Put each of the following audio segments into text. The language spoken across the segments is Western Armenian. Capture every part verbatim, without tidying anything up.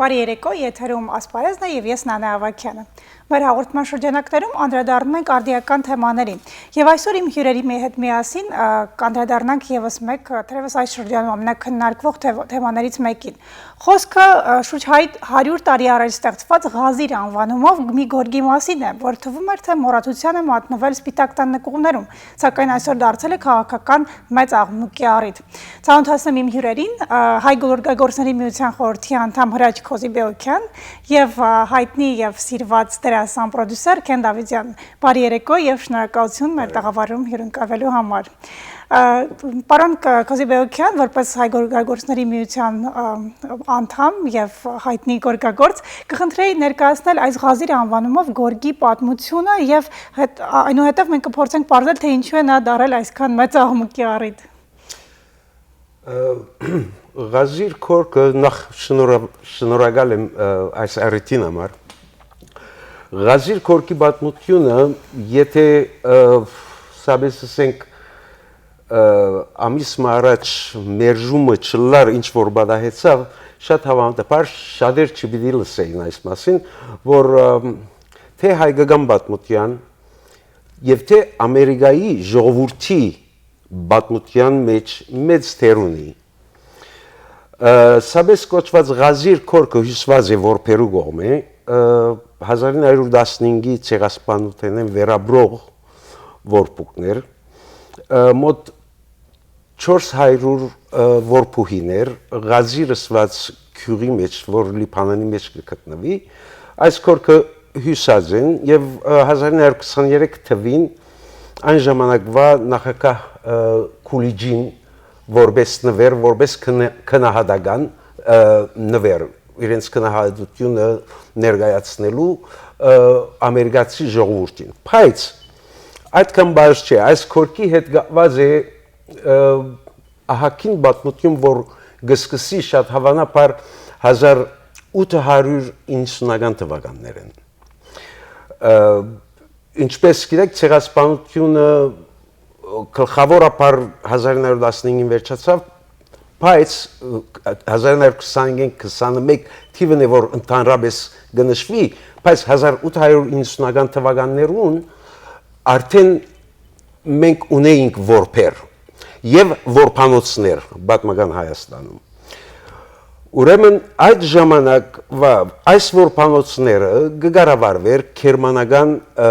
Բարի երեկո, եթերում Ասպարեզն է եւ ես Նանա Ավագյանը։ Մեր հաղորդման շրջանակներում անդրադառնում ենք արդիական թեմաներին։ Եվ այսօր իմ հիւրերի մի հետ միասին, ը, կանդրադառնանք եւս մեկ, ը, թերեւս այս շրջանում ամենակննարկվող թեւ-, թեմաներից մեկին։ Խոսքը, ը, շուրջ հայ-, հարիւր տարի առաջ ստեղծված Ղազիր անուանումով մի գորգի մասին է, որ թվում էր, թե մոռացության է մատնվել սպիտակ տան նկուղներում, սակայն այսօր դարձել է քաղաքական մեծ աղմուկի առիթ։ Ծանոթացնեմ իմ հիւրերին, ը, Հայ գորգագործների միության խորհրդի անդամ Հրաչ Քոզիպեոքեան եւ, ը, յայտնի եւ սիրուած դերասան պրոդիուսեր Քեն Դավիթեան։ Բարի երեկո եւ շնորհակալություն մեր տաղավարում հյուրընկալվելու համար։ Ը, պարոն Կ-, Քոզիպեոքեան, որպես Հայ գորգագործների միության, ը, անդամ եւ յայտնի գորգագործ, կխնդրեի ներկայացնել այս Ղազիր անուանումով գորգի պատմությունը եւ հետ, այնուհետեւ մենք կփորձենք պարզել, թե ինչու է նա դարել այսքան մեծ աղմուկի առիթ։ Ը, Ղազիր գորգը, նախ շնորհ-, շնորհակալ եմ, ը, այս առիթին համար։ Ղազիր գորգի պատմությունը, եթե, ը, սա պէս ասենք, ը, ամիս մը առաջ մերժումը չլար, ինչ որ պատահեցաւ, շատ հաւանտաբար շատեր չպիտի լսեին այս մասին, որ, ը, թէ հայկական պատմութեան եւ թէ Ամերիկայի ժողովուրդի պատմութեան մէջ մեծ դեր ունի։ Ը, սա պէս կոչուած Ղազիր գորգը հիւսուած է որբերու կողմէ, ը, հազար ինը հարիւր տասնհինգի ցեղասպանութենէն վերապրող որբուքներ, ը, մօտ չորս հարիւր, ը, որբուհիներ Ղազիր ըսուած գիւղի մէջ, որ Լիբանանի մէջ կը գտնուի, այս գորգը հիւսած են եւ, ը, հազար ինը հարիւր քսաներեք թուին այն ժամանակվա նախագահ, ը, Քուլիջին որպէս նուէր, որպէս գնա-, գնահատական, ը, նուէր, իրենց գնահատությունը ներկայացնելու, ը, ամերիկացի ժողովուրդին։ Բայց այդքան պարզ չէ, այս գորգի հետ կապուած է, ը, ահագին պատմութիւն, որ կը սկսի շատ հաւանաբար հազար ութը հարիւր իննսունական թուականներէն։ Ը, ինչպէս գիտեք, ցեղասպանութիւնը գլխաւորաբար հազար ինը հարիւր տասնհինգին վերջացաւ, բայց, ը, հազար ինը հարիւր քսանհինգ քսանմէկ թիւն է, որ ընդհանրապէս կը նշուի, բայց հազար ութը հարիւր իննսունական թուականներուն արդէն մենք ունէինք որբեր եւ որբանոցներ պատմական Հայաստանում։ Ուրեմն այդ ժամանակվա այս որբանոցները կը կառավարուէր գերմանական, ը,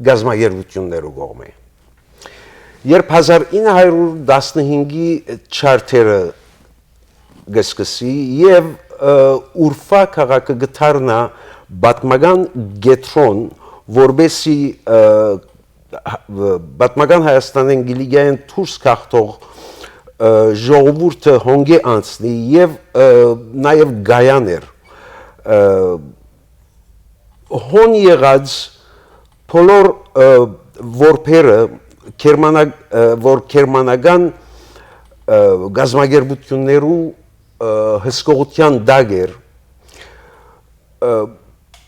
կազմակերպութիւններու կողմէ։ Երբ հազար ինը հարիւր տասնհինգի չարթերը կը սկսի եւ, ը, Ուրֆա քաղաքը կը դառնայ պատմական կեդրոն, որպէսզի, ը, հ-, պատմական Հայաստանէն Կիլիկիայէն դուրս գաղթող, ը, ժողովուրդը հոնկէ անցնի եւ, ը, նաեւ կայաներ, ը, հոն եղած բոլոր, ը, որբերը գերմանա-, ը, որ գերմանական, ը, կազմակերպութիւններու, ը, հսկողութեան տակ էր, ը,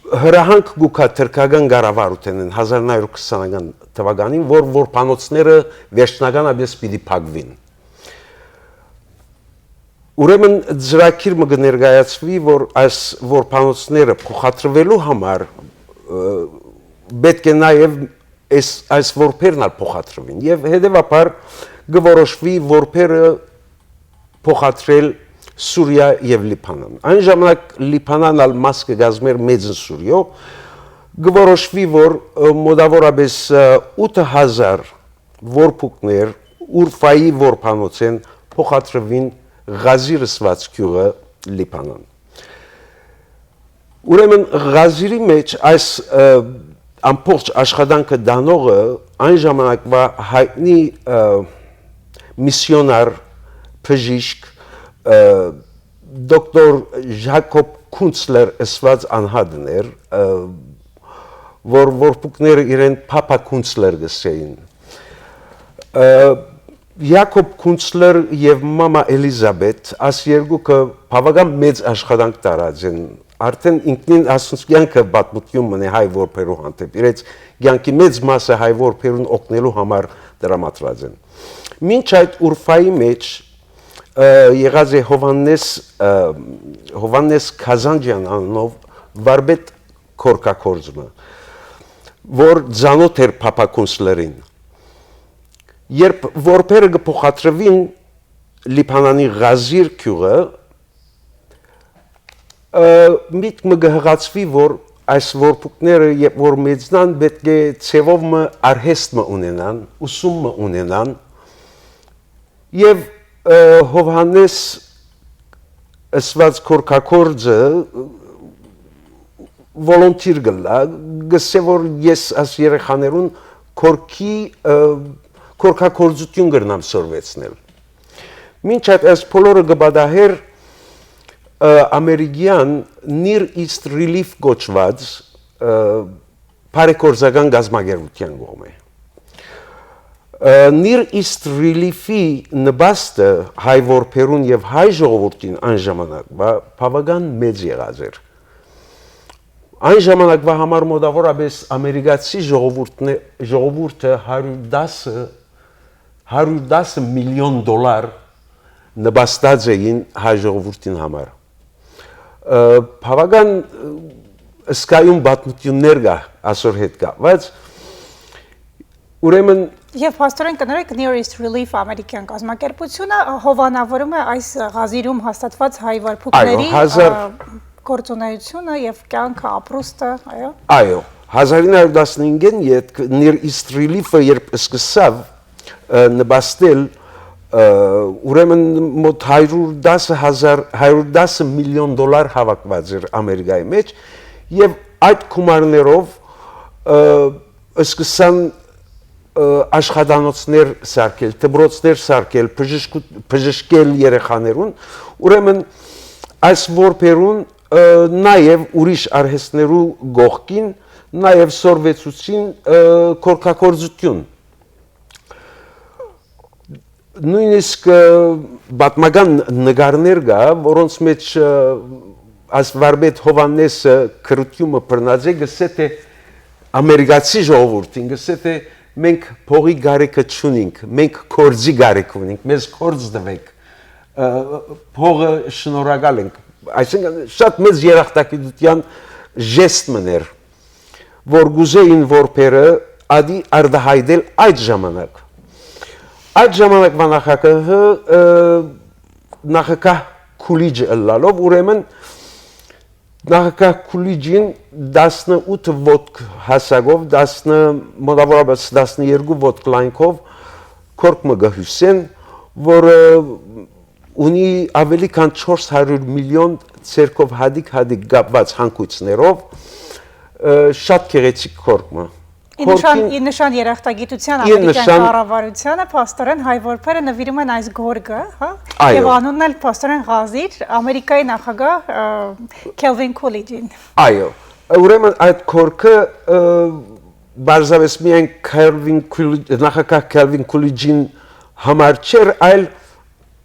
հրահանգ կու գայ թրքական կառավարութենէն հազար ինը հարիւր քսանական թուականին, որ որբանոցները վերջնականապէս պիտի փակուին։ Ուրեմն ծրագիր մը կը ներկայացուի, որ այս որբանոցները փոխադրուելու համար, ը, պէտք է նաեւ այս, այս որբերն ալ փոխադրուին եւ հետեւաբար կը որոշուի որբերը փոխադրել Սուրիա եւ Լիբանան։ Այն ժամանակ Լիբանան ալ մաս կը կազմէր Մեծն Սուրիոյ, կը որոշուի, որ, ը, մոտաւորապէս, ը, ութը հազար որբուքներ Ուրֆայի որբանոցէն փոխադրուին Ղազիր ըսուած գիւղը Լիբանան։ Ուրեմն Ղազիրի մէջ այս, ը, ամբողջ աշխատանքը տանողը այն ժամանակվա յայտնի, ը, միսիոնար, բժիշկ, ը, դոկտոր Ժակոբ Քունցլեր ըսուած անհատն էր, ը, որ որբուքները իրեն Փափա Քունցլեր կ'ըսէին։ Ը, Յակոբ Քունցլեր եւ մամա Էլիզաբեթ, աս երկուքը բաւական մեծ աշխատանք տարած են։ Արդէն ինքնին ասոնց կեանքը պատմութիւն մնէ հայ որբերու հանդէպ։ Իրենց կեանքի մեծ մասը հայ որբերուն օգնելու համար տրամադրած են։ Մինչ այդ Ուրֆայի մէջ, ը, եղած է Հովհաննէս, ը, Հովհաննէս Քազանջեան անունով վարպետ կորքագործ մը, որ ծանօթ էր Փափա Քունսլերին։ Երբ որբերը կը փոխադրուին Լիբանանի Ղազիր գիւղը, ը, միտք մը կը յղացուի, որ այս որբուքները, երբ որ մեծնան, պէտք է ձեւով մը արհեստ մը ունենան, ուսում մը ունենան, եւ, ը, Հովհաննէս ըսուած կորքագործը volunteer կ'ըլլայ, կ'ըսէ, որ ես այս երեխաներուն կորքի, ը, կորքագործութիւն կրնամ սորվեցնել։ Մինչ այդ այս բոլորը կը պատահէր, ը, ամերիկեան Near East Relief կոչուած, ը, բարեգործական կազմակերպութեան կողմէ։ Ը, Near East Relief-ի նպաստը հայ որբերուն եւ հայ ժողովուրդին այն ժամանակվա բաւական մեծ եղած էր։ Այն ժամանակվա համար մօտաւորապէս ամերիկացի ժողովուրդն է, ժողովուրդը հարիւր տասը, հարիւր տասը միլիոն դոլար նպաստած էին հայ ժողովուրդին համար։ Ը, բաւական, ը, զգայուն պատմութիւններ կայ ասոր հետ կապուած։ Ուրեմն Եւ փաստորեն կներեք Near East Relief ամերիկյան կազմակերպությունը հովանավորում է այս Ղազիրում հաստատուած հայ վարպուկների, Այո, հազար ը, գործունեությունը եւ կյանքը, ապրուստը, այո։ Այո, հազար ինը հարիւր տասնհինգ ին ետք Near East Relief-ը երբ սկսաւ, ը, նպաստել, ը, ուրեմն մոտ հարիւր տասը հազար, հարիւր տասը միլիոն դոլար հաւաքուած էր Ամերիկայի մեջ, եւ այդ գումարներով, ը, սկսան, ը, աշխատանոցներ սարքել, դպրոցներ սարքել, բժշկու-, բժշկել երեխաներուն։ Ուրեմն այս որբերուն, ը, նաեւ ուրիշ արհեստներու կողքին, նաեւ սորվեցուցին, ը, կորքագործութիւն։ Նոյնիսկ, ը, պատմական նկարներ կայ, որոնց մեջ, ը, այս վարպետ Հովհաննէսը գրութիւնը բռնած է, գսե թէ ամերիկացի ժողովուրդին, գսե թէ մենք փողի կարիքը չունինք, մենք գործի կարիք ունինք, մեզ գործ տուէք, ը, փողը շնորհակալ ենք։ Այսինքն շատ մեծ երախտագիտութեան ժեստ մըն էր, որ կ'ուզէին որբերը ատի արտահայտել այդ ժամանակ։ Այդ ժամանակվա նախագահը, ը, նախագահ Քուլիջը ըլլալով, ուրեմն նախագահ Քուլիջին տասնութ ոտք հասակով, տասը, մոտավորապես տասներկու ոտք լայնքով կորք մը կը հիւսեն, որ, ը, ունի աւելի քան չորս հարիւր միլիոն ձեռքով հատիկ-հատիկ կապուած հանգոյցներով, ը, շատ գեղեցիկ կորք մը։ Ի նշան, Կորքին ի նշան երախտագիտության Ի ամերիկյան նշան կառավարությանը փաստորեն հայ որբերը նվիրում են այս գորգը, հա? Այո։ Եւ անունն էլ փաստորեն Ղազիր, Ամերիկայի նախագահ, ը, Քելվին Քուլիջին։ Այո։ Ուրեմն այդ կորքը, ը, պարզապէս միայն Քելվին Քուլի-, նախագահ Քելվին Քուլիջին համար չէր, այլ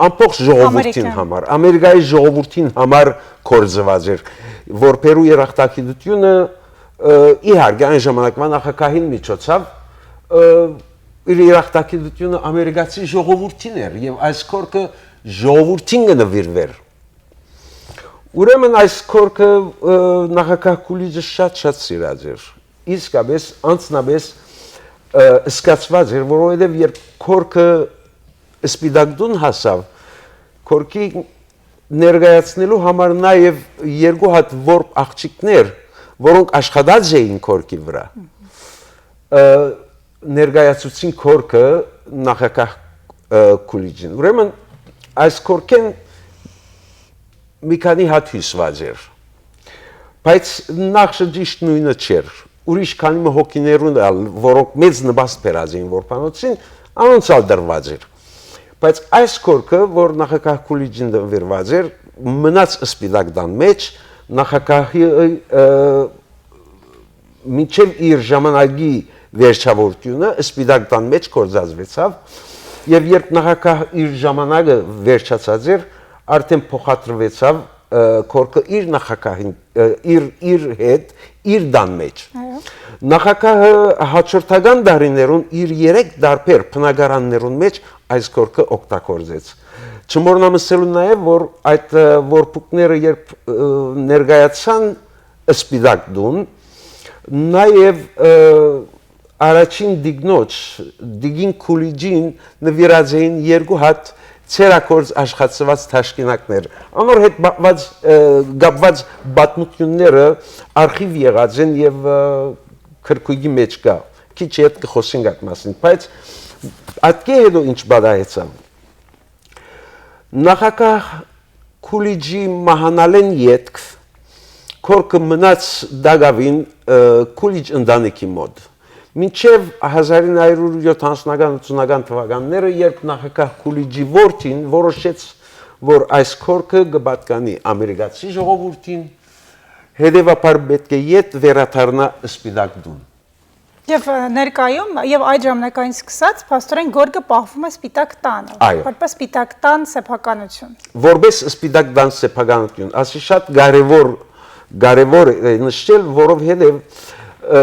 ամբողջ ժողովուրդին Ամերիկան։ համար, Ամերիկայի ժողովուրդին համար կորզուած էր, որբերու երախտագիտությունը, ը, իհարկե այն ժամանակվա նախագահին միջոցով, ը, իր երախտագիտությունը ամերիկացի ժողովուրդին էր եւ այս կորքը ժողովուրդին կը նվիրվեր։ Ուրեմն այս կորքը, ը, նախագահ Քուլիջը շատ-շատ սիրած էր։ Իսկապես, անձնապես, ը, զգացված էր, որովհետեւ երբ կորքը Սպիտակ տուն հասաւ, կորքի ներկայացնելու համար նաեւ երկու հատ որբ աղջիկներ, որոնք աշխատած էին կորքի վրա, ը, ներկայացուցին կորքը նախագահ, ը, Քուլիջին։ Ուրեմն այս կորքեն մի քանի հատ հիւսված էր, բայց նախշը ճիշտ նոյնը չէր։ Ուրիշ քանի մը հոգիներուն ալ, որոնք մեծ նպաստ բերած էին որբանոցին, անոնց ալ տրուած էր։ Բայց այս կորքը, որ նախագահ Քուլիջին նվիրված էր, մնաց Սպիտակ տան մեջ, նախագահի, ը, մինչեւ իր ժամանակի վերջավորությունը Սպիտակ տան մեջ կորզածվեցաւ, եւ երբ նախագահ իր ժամանակը վերջացած էր, արդեն փոխադրուեցաւ, ը, կորքը իր նախագահին, ը, իր, իր հետ, իր տան մեջ։ Այո։ Նախագահը հաջորդական տարիներուն իր երեք տարբեր բնակարաններուն մեջ այս կորքը օգտագործեց։ Չմոռնամ ըսելու նաեւ, որ այդ, ը, որբուքները երբ, ը, ներկայացան Սպիտակ տուն, նաեւ, ը, առաջին տիկնոջ, տիկին Քուլիջին նուիրած էին երկու հատ ցերագործ աշխատած թաշկինակներ։ Անոր հետ բաղված, ը, կապված պատմութիւնները արխիվ եղած են եւ, ը, քրքոյկի մէջ կայ։ Քիչ յետ կը խօսենք այդ մասին, բայց ատկէ հետո ինչ պատահեցաւ։ Նախագահ Քուլիջի մահանալէն ետք Քորքը մնաց տակաւին, ը, Քուլիջ ընտանիքի մօտ։ Մինչեւ հազար ինը հարիւր յոթանասունական, ութսունական թուականները, երբ նախագահ Քուլիջի որդին որոշեց, որ այս Քորքը կը պատկանի ամերիկացի ժողովուրդին, հետեւաբար պէտք է յետ վերադառնայ Սպիտակ տուն։ Եւ, ը, ներկայում, եւ այդ ժամանակային սկսած, փաստորեն Գորգը պահվում է Սպիտակ տանը։ Այո։ Որպես Սպիտակ տան սեփականություն։ Որպես Սպիտակ տան սեփականություն։ Ասի շատ կարեւոր, կարեւոր է նշել, որովհետեւ, ը,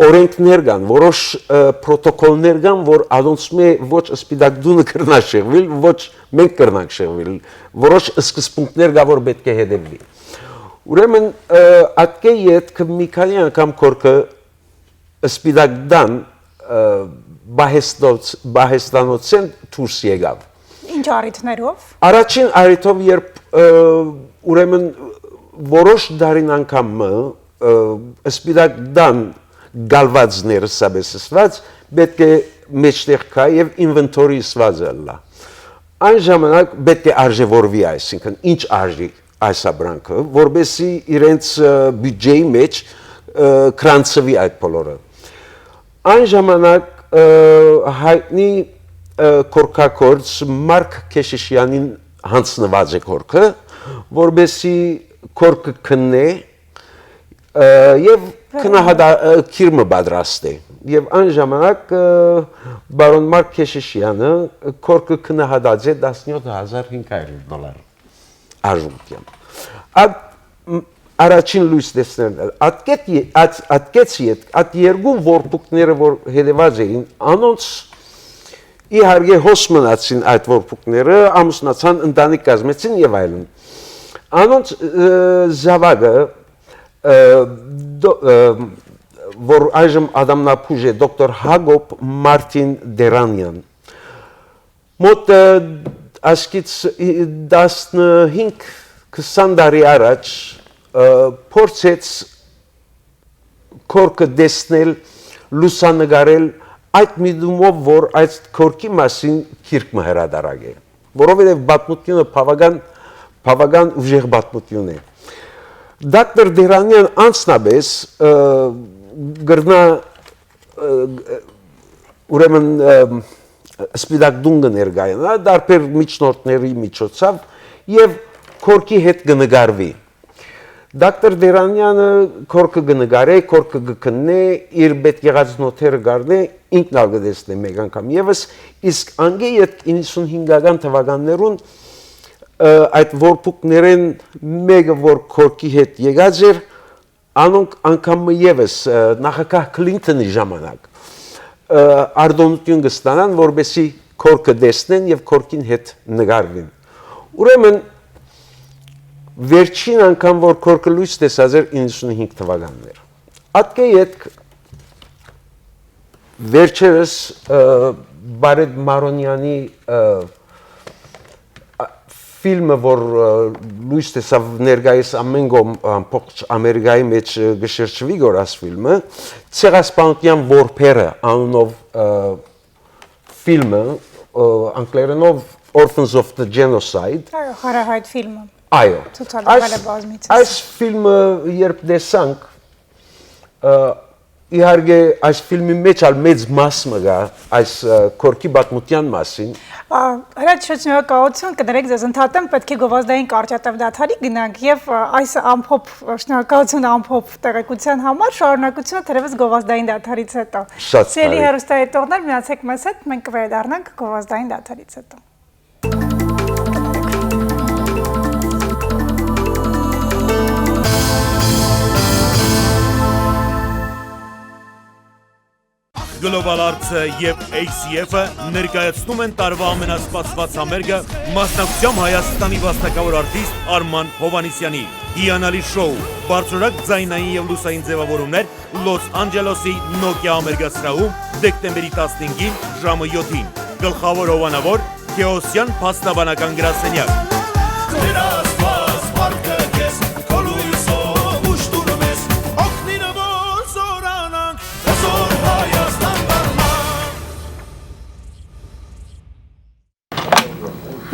օրենքներ կան, որոշ, ը, պրոտոկոլներ կան, որ անոնցմէ ոչ Սպիտակ տունը կրնայ շեղուիլ, ոչ մենք կրնանք շեղուիլ, որոշ սկզբունքներ կա, որ պէտք է հետեւուի։ Ուրեմն, ը, ատկէ ետք մի քանի անգամ Քորքը Սպիտակ տան, ը, պահեստոց-, պահեստանոցէն դուրս եկաւ։ Ինչ առիթներով։ Առաջին առիթով, երբ, ը, ուրեմն որոշ դարին անգամ մը, ը, Սպիտակ տան գալուածները, սա պէս ըսուած, պէտք է մէջտեղ գայ եւ ինվենթորի ըսուածը ըլլայ։ Այն ժամանակ պէտք է արժեւորուի, այսինքն, ինչ արժի այս ապրանքը, որպեսզի իրենց, ը, բիւջէի մէջ, ը, գրանցուի այդ բոլորը։ Այն ժամանակ, ը, յայտնի, ը, քորքագործ Մարկ Քեշիշեանին յանձնուած է Քորքը, որպեսզի Քորքը քննէ, ը, եւ գնահատա-, ը, գիր մը պատրաստէ։ Եւ այն ժամանակ, ը, պարոն Մարկ Քեշիշեանը Քորքը գնահատած է տասնեւթ հազար հինգ հարիւր դոլար արժողութեամբ։ Այդ, մ, առաջին լոյս տեսներն էր։ Ատկետ ե-, այդ, ատկեց յետ, այդ երկու որբուքները, որ հետեւած էին, անոնց իհարկե հոս մնացին այդ որբուքները, ամուսնացան, ընտանիք կազմեցին եւ այլն։ Անոնց, ը, զաւակը, ը, դո-, ը, որ այժմ ադամնաբուժ է, դոկտոր Հակոբ Մարտին Դերանեան, մոտ, ը, ասկից, ի, տասնհինգ քսան տարի առաջ, ը, փորձեց Քորքը տեսնել, լուսանկարել այդ միտումով, որ այդ Քորքի մասին գիրք մը հրատարակէ, որովհետեւ պատմութիւնը բաւական, բաւական ուժեղ պատմութիւն է։ Դոկտոր Դերանեան անձնապէս, ը, կրնայ, ը, ուրեմն, ը, Սպիտակ տուն կը ներկայանայ, տարբեր միջնորդների միջոցով եւ Քորքի հետ կը նկարուի։ Դոկտոր Դերանեանը Քորքը կը նկարէ, Քորքը կը քննէ, իր պէտք եղած նոթերը կ'առնէ, ինքն ալ կը տեսնէ մէկ անգամ եւս, իսկ անկէ ետք իննսունհինգական թուականներուն, ը, այդ որբուքներէն մէկը, որ Քորքի հետ եկած էր, անոնք անգամ մը եւս, ը, նախագահ Քլինթոնի ժամանակ, ը, արտօնութիւն կը ստանան, որպեսզի Քորքը տեսնեն եւ Քորքին հետ նկարուին։ Ուրեմն, վերջին անգամ, որ Քորքը լոյս տեսած էր, իննսունհինգ թուականներ։ Ատկէ ետք վերջերս, ը, Բարետ Մարոնեանի, ը, ա, ֆիլմը, որ, ը, լոյս տեսաւ ներկայիս ամէն կողմ, ամբողջ Ամերիկայի մեջ, ը, կը շրջուի գորաս ֆիլմը, Ցեղասպանութեան որբերը անունով, ը, ֆիլմը, ը, անգլերենով Orphans of the Genocide։ Այո, Հարահայտ ֆիլմը։ Այո։ Ցուցադրվել է Այս, բազմիցս։ Այս ֆիլմը երբ տեսանք, ը, իհարկե, այս ֆիլմի մեջ ալ մեծ մաս մը կայ այս, ը, Քորքի պատմութեան մասին։ Ա, Հրաչ, շատ շնորհակալություն, կներեք, ձեզ ընդհատեմ, պէտք է գովազդային կարճատև դադարի գնանք եւ, ը, այս ամփոփ, շնորհակալություն ամփոփ տեղեկության համար, շարունակությունը թերեւս գովազդային դադարից հետո։ Շատ Սիրելի բարի։ Հեռուստայետողներ, մնացեք մեզ հետ, մենք կվերադառնանք գովազդային դադարից հետո։ Global Arts-ը եւ A C F-ը ներկայացնում են տարուայ ամենասպասուած համերգը, մասնակցությամբ Հայաստանի վաստակաւոր արտիստ Արման Հովհաննիսեանի հիանալի շոու, բարձրորակ ձայնային եւ լուսային ձեւաւորումներ Լոս Անջելոսի Nokia համերգասրահում դեկտեմբերի տասնհինգին ժամը յոթին։ Գլխաւոր հովանաւոր՝ Քեոսեան փաստաբանական գրասենեակ։ Տեր Աստուած, փառքը քեզ, քո լոյսով ուշ տուր մեզ, օգնիր որ զորանանք, հզոր Հայաստան դառնանք։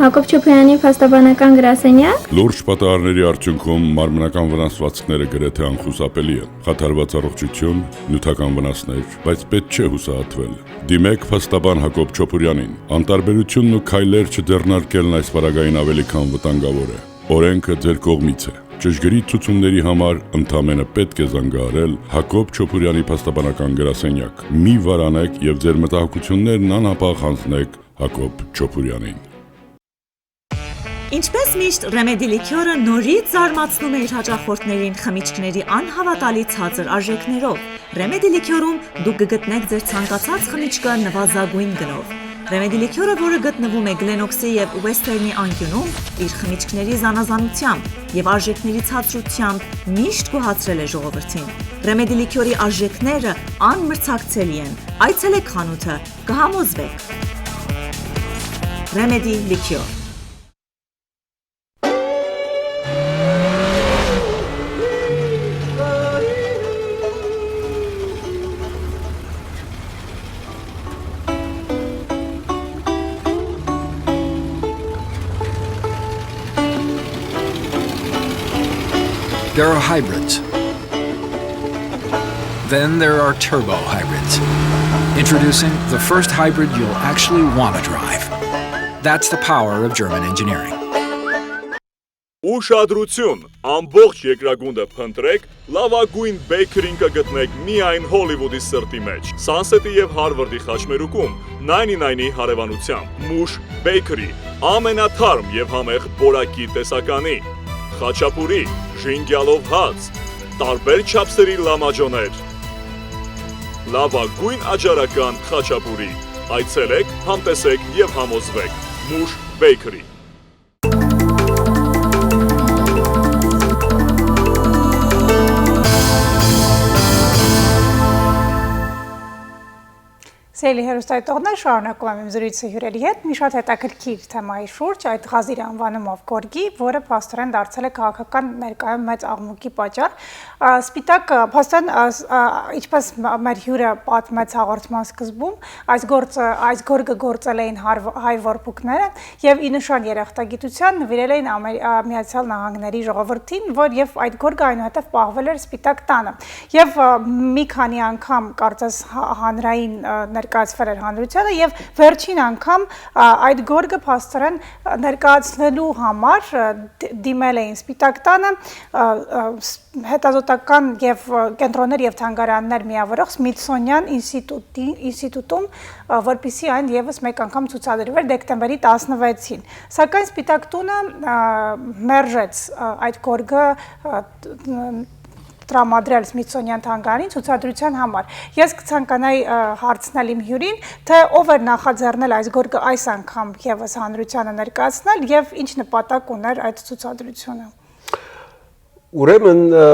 Հակոբ Չոփոյանի փաստաբանական գրասենեակ։ Լուրջ պատահարների արդիւնքում մարմնական վնասուածքները գրեթէ անխուսափելի են։ Խաթարուած առողջութիւն, նիւթական վնասներ, բայց պէտք չէ յուսահատվել։ Դիմէք փաստաբան Հակոբ Չոփորյանին։ Անտարբերութիւնն ու քայլեր չձեռնարկելն այս պարագային աւելի քան վտանգաւոր է։ Օրէնքը ձեր կողմից է։ Ճշգրիտ ցուցումների համար ընդամենը պէտք է զանգահարել Հակոբ Չոփորյանի փաստաբանական գրասենեակ։ Մի վարանէք եւ ձեր մտահոգութիւններն անհապաղ յանձնէք Հակոբ Չոփորյանին։ Ինչպես միշտ, Remedy Liqueur-ը նորից զարմացնում է իր հաճախորդներին խմիչքների անհաւատալի ցածր արժեքներով։ Remedy Liqueur-ում դուք կը գտնեք ձեր ցանկացած խմիչքը նուազագոյն գնով։ Remedy Liqueur-ը, որը գտնվում է Glen Oaks-ի եւ Western-ի անկիւնում, իր խմիչքների զանազանութեամբ եւ արժեքների ցածրութեամբ միշտ գոհացրել է ժողովրդին։ Remedy Liqueur-ի արժեքները անմրցակցելի են։ Այցելեք խանութը, կը համոզուեք։ Remedy Liqueur։ There are hybrids. Then there are turbo hybrids. Introducing the first hybrid you'll actually want to drive. That's the power of German engineering. Ուշադրություն, ամբողջ երկրագունդը փնտրեք, լաւագոյն Bakery-ն կը գտնեք միայն Հոլիվուդի սրտի մէջ, Sunset-ի եւ Harvard-ի խաչմերուկում, ninety-nine-ի հարեւանությամբ։ Մուշ Bakery, ամենաթարմ եւ համեղ պորակի տեսականի, խաչապուրի, ժինգյալով հաց, տարբեր չափսերի լամաճոներ։ Լաւագոյն աջարական խաչապուրի։ Այցելեք, համտեսեք եւ համոզուեք։ Մուշ Bakery։ Սիրելի հեռուստայտողներ, շարունակում եմ իմ զրույցը հյուրերի հետ մի շատ հետաքրքիր թեմայի շուրջ, այդ Ղազիր անվանումով գորգի, որը փաստորեն դարձել է քաղաքական ներկայում մեծ աղմուկի պատճառ։ Ա, Սպիտակ, ա, փաստորեն, ա, ս-, ա, ինչպես մ-, մեր հյուրը պատմեց հաղորդման սկզբում, այս գործը, այս գորգը գործել էին հարվ-, հայ որբուքները, եւ ի նշան երախտագիտութեան նուիրել էին Ամեր-, ա, Միացյալ Նահանգների ժողովրդին, որ եւ այդ գորգը այնուհետեւ պահվել էր Սպիտակ տանը։ Եւ, ա, մի քանի անգամ կարծես հա-, հանրային, ա, ներկայացվել էր հանրությանը, եւ վերջին անգամ, ա, այդ գորգը փաստորեն, ա, ներկայացնելու համար, ա, դ-, դիմել էին Սպիտակ տանը, ա, ա, ս-, հետազոտական եւ, ա, կենտրոններ եւ թանգարաններ միավորող Սմիթսոնյան ինստիտուտի-, ինստիտուտում, ա, որպեսզի այն եւս մեկ անգամ ցուցադրվեր դեկտեմբերի տասնվեցին։ Սակայն Սպիտակ տունը, ա, մերժեց, ա, այդ գորգը, ա, տ-, տ-, տրամադրել Սմիթսոնյան թանգարանին ցուցադրության համար։ Ես կցանկանայի, ա, հարցնել իմ հյուրին, թե ով էր նախաձեռնել այս գորգը այս անգամ եւս հանրությանը ներկայացնել եւ ինչ նպատակ ուներ այդ ցուցադրությունը։ Ուրեմն, ը,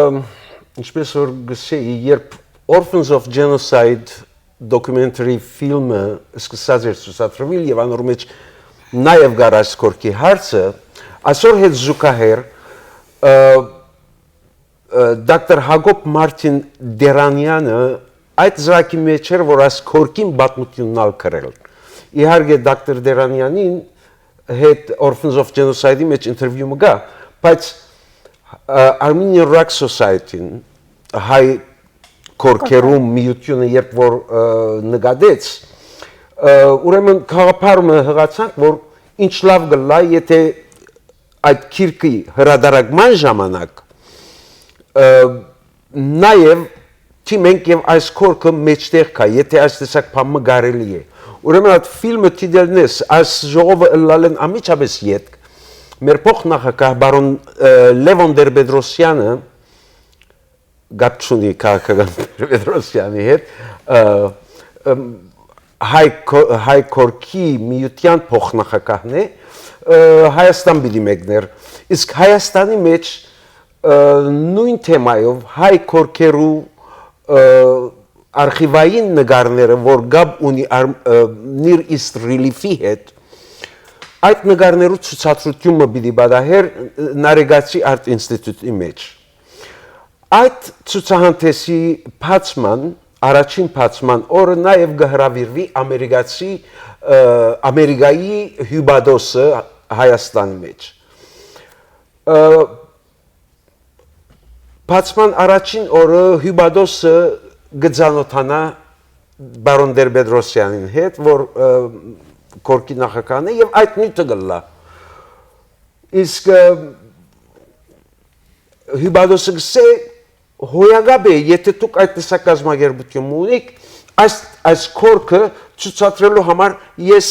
ինչպես որ գսեի, երբ Orphans of Genocide documentary ֆիլմը սկսած էր ցուցադրվել եւ անոր մեջ նաեւ կար այս գորգի հարցը, այսօր հետ զուգահեռ, ը, ը, դոկտոր Հակոբ Մարտին Դերանյանը այդ զրակի մեջ էր, որ այս գորգին պատմությունն ալ գրել։ Իհարկե, դոկտոր Դերանյանին հետ Orphans of Genocide-ի մեջ ինտերվիու մը կա, բայց, ը, Armenian Rock Society-ն, հայ գորգերու միությունը, երբ որ, ը, նկատեց, ը, ուրեմն գաղափար մը յղացանք, որ ինչ լաւ կլա, եթե այդ գիրքի հրատարակման ժամանակ, ը, նաեւ թիմենք եւ այս գորգը մեջտեղ կայ, եթե այս տեսակ բան մը կարելի է։ Ուրեմն այդ ֆիլմը դիտելնես, այս ժողովը ըլլալեն անմիջապես ետք, մեր փոխնախագահ բարոն, ը, Լևոն Տեր-Պետրոսյանը, կապ չունի քաղաքական Պետրոսյանի հետ, ը, Ըմ, հայ, քո- հայ Կորքի միութեան փոխնախագահն է, ը, Հայաստան պիտի մեկներ։ Իսկ Հայաստանի մեջ, ը, նոյն թեմայով հայ Կորքերու, ը, արխիվային նկարները, որ կապ ունի Ար- ը, Near East Relief-ի հետ, այդ նկարներու ցուցադրութիւնը պիտի պատահեր Նարեգացի Art Institute-ի մեջ։ Այդ ցուցահանդէսի բացման, առաջին բացման օրը նաեւ կը հրաւիրուի ամերիկացի, ը, Ամերիկայի հիւպատոսը Հայաստանի մեջ։ Ը, բացման առաջին օրը հիւպատոսը կը ծանոթանայ պարոն Տեր-Պետրոսեանին հետ, որ, ը, Կորքի նախագահն է, եւ այդ նիւթը կ'ըլլայ։ Իսկ, ը, հիւպատոսը կ'ըսէ, հոյակապ է, եթէ դուք այդ տեսակ կազմակերպութիւն մը ունիք, այս, այս Կորքը ցուցադրելու համար ես,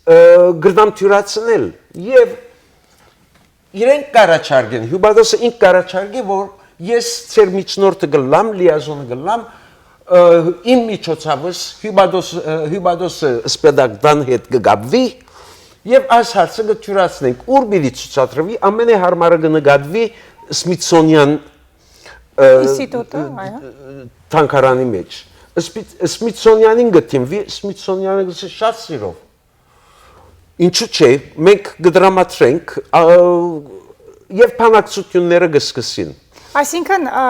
ը, կրնամ թիւրացնել։ Եւ իրենք կ'առաջարկեն, հիւպատոսը ինք կ'առաջարկէ, որ ես ձեր միջնորդը կ'ըլլամ, լիազոնը կ'ըլլամ, ը, իմ միջոցաւս հիւպատոս-, ը, հիւպատոսը Սպիտակ տան հետ կը կապուի եւ այս հարցը կը թիւրացնենք։ Ո՞ւր պիտի ցուցադրուի, ամենեհարմարը կը նկատուի Սմիթսոնեան, ը, Ինստիտուտը, այո։ թանգարանի մեջ։ Սպի-, Սմիթսոնեանին կը դիմուի, Սմիթսոնեանը կ'ըսէ շատ սիրով։ Ինչու՞ չէ, մենք կը դրամատրենք, ա, եւ բանակցութիւնները կը սկսին։ Այսինքն, ա,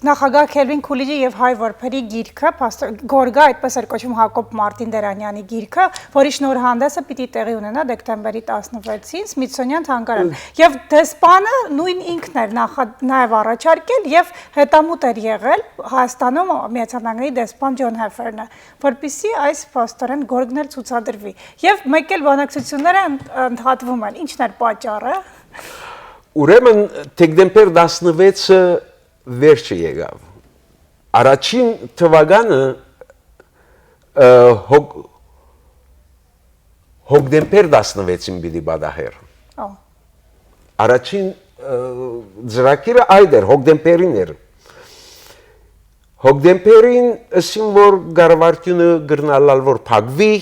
նախագահ Քելվին Քուլիջի եւ հայ որբերի գիրքը, փաստոր-, Գորգը, այդպես էր կոչվում Յակոբ Մարտին Դերանյանի գիրքը, որի շնորհանդեսը պիտի տեղի ունենայ դեկտեմբերի տասնվեցին Սմիթսոնեան թանգարան։ Ը- Եւ դեսպանը նոյն ինքն էր նախա-, նաեւ առաջարկել եւ հետամուտ էր եղել Հայաստանում Միացյալ Նահանգների դեսպան Ջոն Հեֆերնը, որպեսզի այս փաստորեն Գորգն էլ ցուցադրուի։ Եվ մեկ էլ բանակցությունները ընդ-, ընդհատվում են։ Ի՞նչն էր պատճառը։ Ուրեմն դեկտեմբեր տասնվեցը վերջը եղաւ։ Առաջին թվականը, ը, հոկ-, հոկտեմբեր տասնվեցին պիտի պատահեր։ Ա։ Առաջին, ը, ծրագիրը այդ էր, հոկտեմբերին էր։ Հոկտեմբերին ըսին, որ կառավարութիւնը կրնալալ որ փակուի,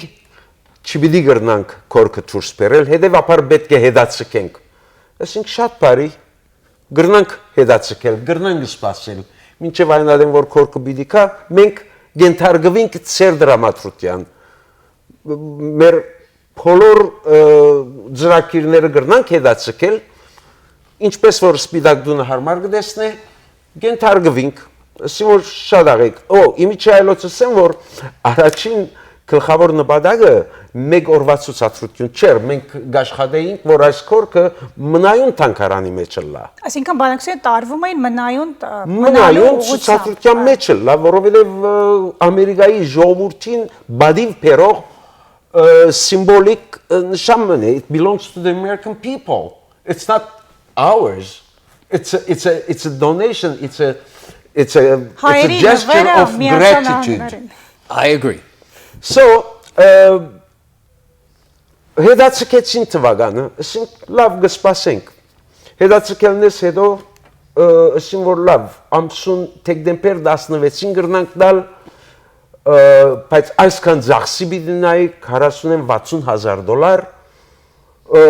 չպիտի կրնանք Գորգը դուրս բերել, հետեւաբար պէտք է հետաձգենք։ Ըսինք, շատ բարի, կրնանք հետաձգել, կրնանք սպասել, մինչեւ այն ատեն որ Գորգը պիտի գայ, մենք կ'ենթարկուինք ձեր դրամատրութեան, մեր բոլոր, ը, ծրագիրները կրնանք հետաձգել, ինչպես որ Սպիտակ տունը յարմար կը տեսնէ, կ'ենթարկուինք, ըսին որ շատ աղեք։ Ո, իմիջի այլոց ըսեմ, որ առաջին գլխաւոր նպատակը մեկ օրուայ ցուցադրութիւն չէր, մենք կ'աշխատէինք, որ այս Գորգը մնայուն թանգարանի մեջ ըլլայ։ Այսինքն բանակցությունը տարվում էին մնայուն, ը, մնայուն մնալու ուղղությամբ, ցուցադրութեան հա։ Մեջ ըլլայ, որովհետեւ, ը, Ամերիկայի ժողովուրդին բադիվ բերող, ը, սիմվոլիկ, ը, նշան մնայ, it belongs to the American people. It's not ours. It's a, it's a, it's a donation. It's a, it's a, it's a Հայերին, gesture նվերը, of Միացյալ gratitude. Նահանգներին։ I agree. So, ը, հետաձգեցին թվականը, ասենք, լավ, կը սպասենք։ Հետաձգելնես հետո, ը, ասին որ լավ, ամսուն դեկտեմբեր տասնվեցին կրնանք տալ, ը, բայց այսքան ծախսի պիտի նայ, քառասուն վաթսուն հազար դոլար, ը,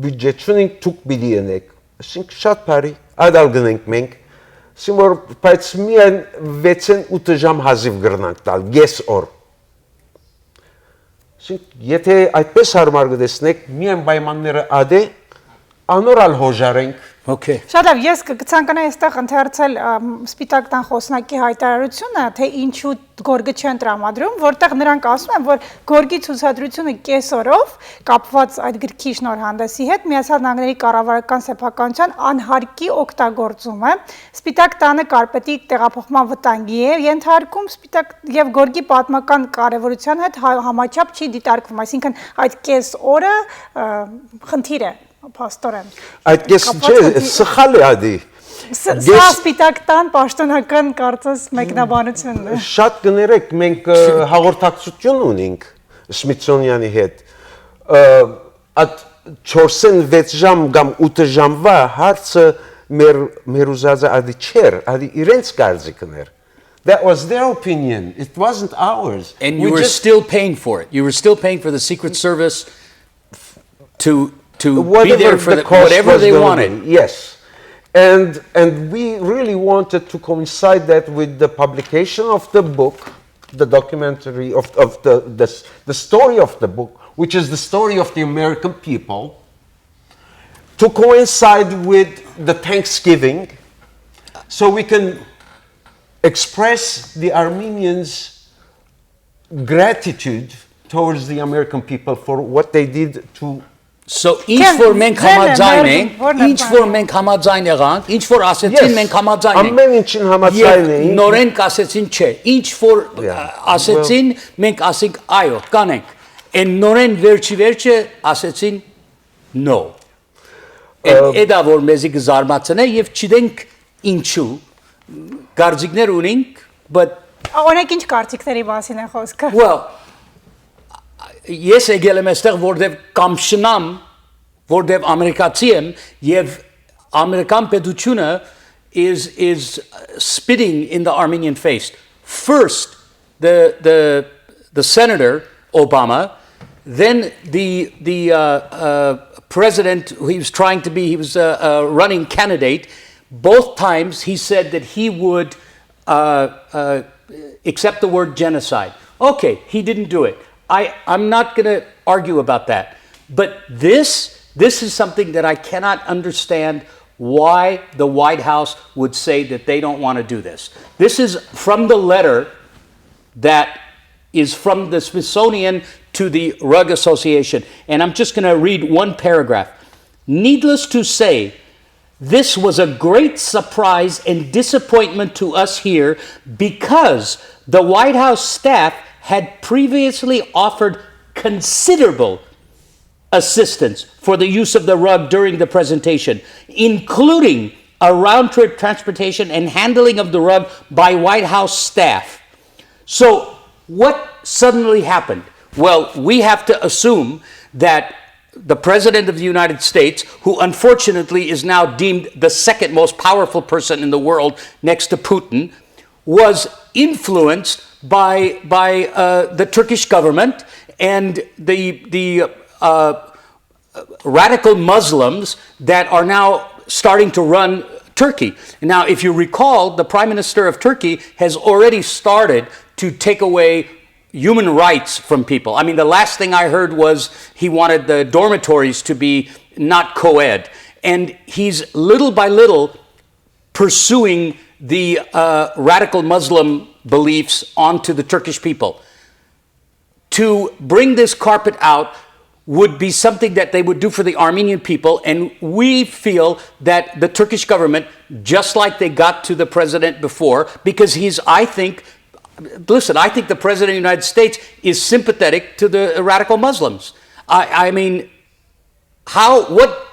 բյուջեթ չունենք, դուք պիտի ընեք։ Ասինք, շատ բարի, այդ ալ գնենք մենք։ Ասին որ, բայց միայն վեցէն ութը ժամ հազիվ կրնանք տալ, կես օր։ Ասինք, եթե այդպես հարմար կտեսնեք, միայն պայմանները ադէ, անոր ալ հոժարենք։ Okay. Շատ լավ, ես կը, կցանկանայի այստեղ ընդհարցել, ըմ, Սպիտակ տան խոսնակի հայտարարությունը, թե ինչու Գորգը չեն տրամադրում, որտեղ նրանք ասում են, որ Գորգի ցուցադրությունը կեսօրով կապված այդ գրքի շնորհանդեսի հետ Միացյալ Նահանգների կառավարական սեփականության անհարկի օգտագործումը Սպիտակ տանը կարպետի տեղափոխման վտանգի է ենթարկում, Սպիտակ և Գորգի պատմական կարևորության հետ հա-, համաչափ չի դիտարկվում, այսինքն այդ կես օրը, ը, խնդիր է, փաստորեն։ Այդ կես կապված չէ, խնդիր- սխալ է ադի։ Ս-, սա Գես- Սպիտակ տան պաշտոնական կարծես մեկնաբանությունն է։ Շատ կներեք, մենք, ը, հաղորդակցություն ունենք Սմիթսոնյանի հետ։ Ը, այդ չորսէն վեց ժամ կամ ութը ժամվա հարցը մեր, մեր ուզածը ադի չէր, ադի իրենց կարծիքն էր։ That was their opinion. It wasn't ours. And We you were just still paying for it. You were still paying for the Secret Service to to be whatever there for the the, cost whatever was they gonna wanted. Be. Yes, and and we really wanted to coincide that with the publication of the book, the documentary of of the the, s- the story of the book, which is the story of the American people, to coincide with the Thanksgiving, so we can express the Armenians' gratitude towards the American people for what they did to So ինչ որ մենք համաձայն ենք, ինչ որ մենք համաձայն եղանք, ինչ որ ասեցին, մենք համաձայն ենք։ Ամեն ինչին համաձայն Եվ էինք։ Նորեն կասեցին չէ։ Ինչ որ Yeah. ա, ասեցին, մենք ասենք այո, կանենք։ Այն նորեն վերջի վերջը ասեցին no։ Այն Ը, էդա որ մեզի կզարմացնե եւ չգիտենք ինչու, կարծիքներ ունենք, but Օրինակ, ինչ կարծիքների մասին է խոսքը։ Well, ես եկել եմ այստեղ, որտեվ կամշնամ, որտեվ ամերիկացի եմ եւ ամերիկան պետությունը is is spitting in the Armenian face. First, the the the senator Obama, then the the uh, uh, president who he was trying to be, he was a, a running candidate. Both times he said that he would uh, uh, except the word genocide. Okay, he didn't do it. I, I'm not going to argue about that. But this, this is something that I cannot understand why the White House would say that they don't want to do this. This is from the letter that is from the Smithsonian to the Rug Association. And I'm just going to read one paragraph. Needless to say, this was a great surprise and disappointment to us here because the White House staff had previously offered considerable assistance for the use of the rug during the presentation, including a round trip transportation and handling of the rug by White House staff. So, what suddenly happened? Well, we have to assume that the President of the United States, who unfortunately is now deemed the second most powerful person in the world next to Putin, was influenced by, by uh, the Turkish government and the, the uh, radical Muslims that are now starting to run Turkey. Now, if you recall, the prime minister of Turkey has already started to take away human rights from people. I mean, the last thing I heard was he wanted the dormitories to be not co ed. And he's little by little pursuing the uh, radical Muslim beliefs onto the Turkish people. To bring this carpet out would be something that they would do for the Armenian people. And we feel that the Turkish government, just like they got to the president before, because he's, I think, listen, I think the president of the United States is sympathetic to the radical Muslims. I, I mean, how, what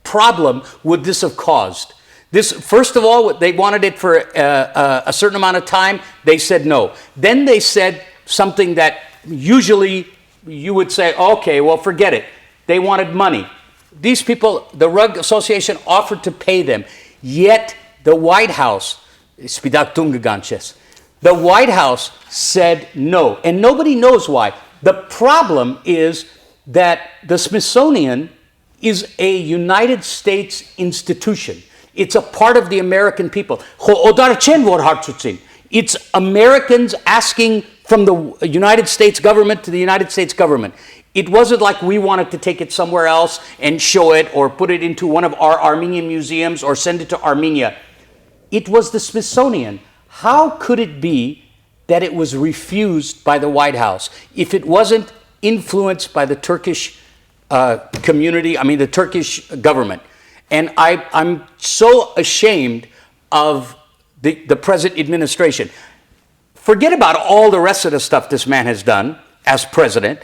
problem would this have caused? This, first of all, they wanted it for uh, uh, a certain amount of time. They said no. Then they said something that usually you would say, okay, well, forget it. They wanted money. These people, the Rug Association offered to pay them. Yet the White House, Spidak Tunga Ganches, the White House said no. And nobody knows why. The problem is that the Smithsonian is a United States institution. It's a part of the American people. Խո օտար չեն որ հարցուցին. It's Americans asking from the United States government to the United States government. It wasn't like we wanted to take it somewhere else and show it or put it into one of our Armenian museums or send it to Armenia. It was the Smithsonian. How could it be that it was refused by the White House if it wasn't influenced by the Turkish uh, community, I mean, the Turkish government? And I, I'm so ashamed of the, the present administration. Forget about all the rest of the stuff this man has done as president.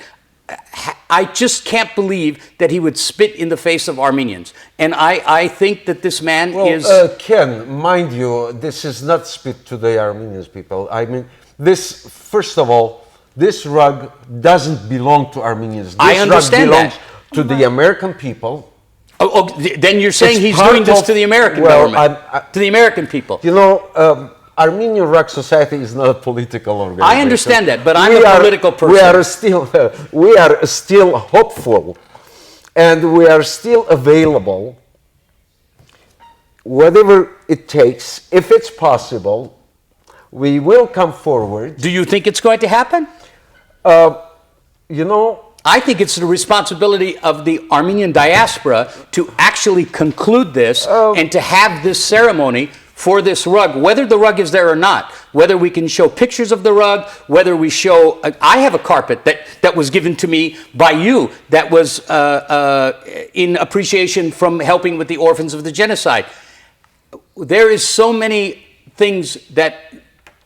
I just can't believe that he would spit in the face of Armenians. And I, I think that this man Well, is. Uh, Ken, mind you, this is not spit to the Armenians people. I mean, this, first of all, this rug doesn't belong to Armenians. This I understand rug belongs that. To the American people. Oh, oh, th- then you're saying It's he's part doing this of- to the American well, government, I'm- I- to the American people. You know, um, Armenian Rock Society is not a political organization. I understand that, but I'm We a are, political we person. are still, we are still hopeful, and we are still available. Whatever it takes, if it's possible, we will come forward. Do you think it's going to happen? Uh, you know, I think it's the responsibility of the Armenian diaspora to actually conclude this Uh, and to have this ceremony for this rug, whether the rug is there or not, whether we can show pictures of the rug, whether we show, uh, I have a carpet that, that was given to me by you that was, uh, uh, in appreciation from helping with the orphans of the genocide. There is so many things that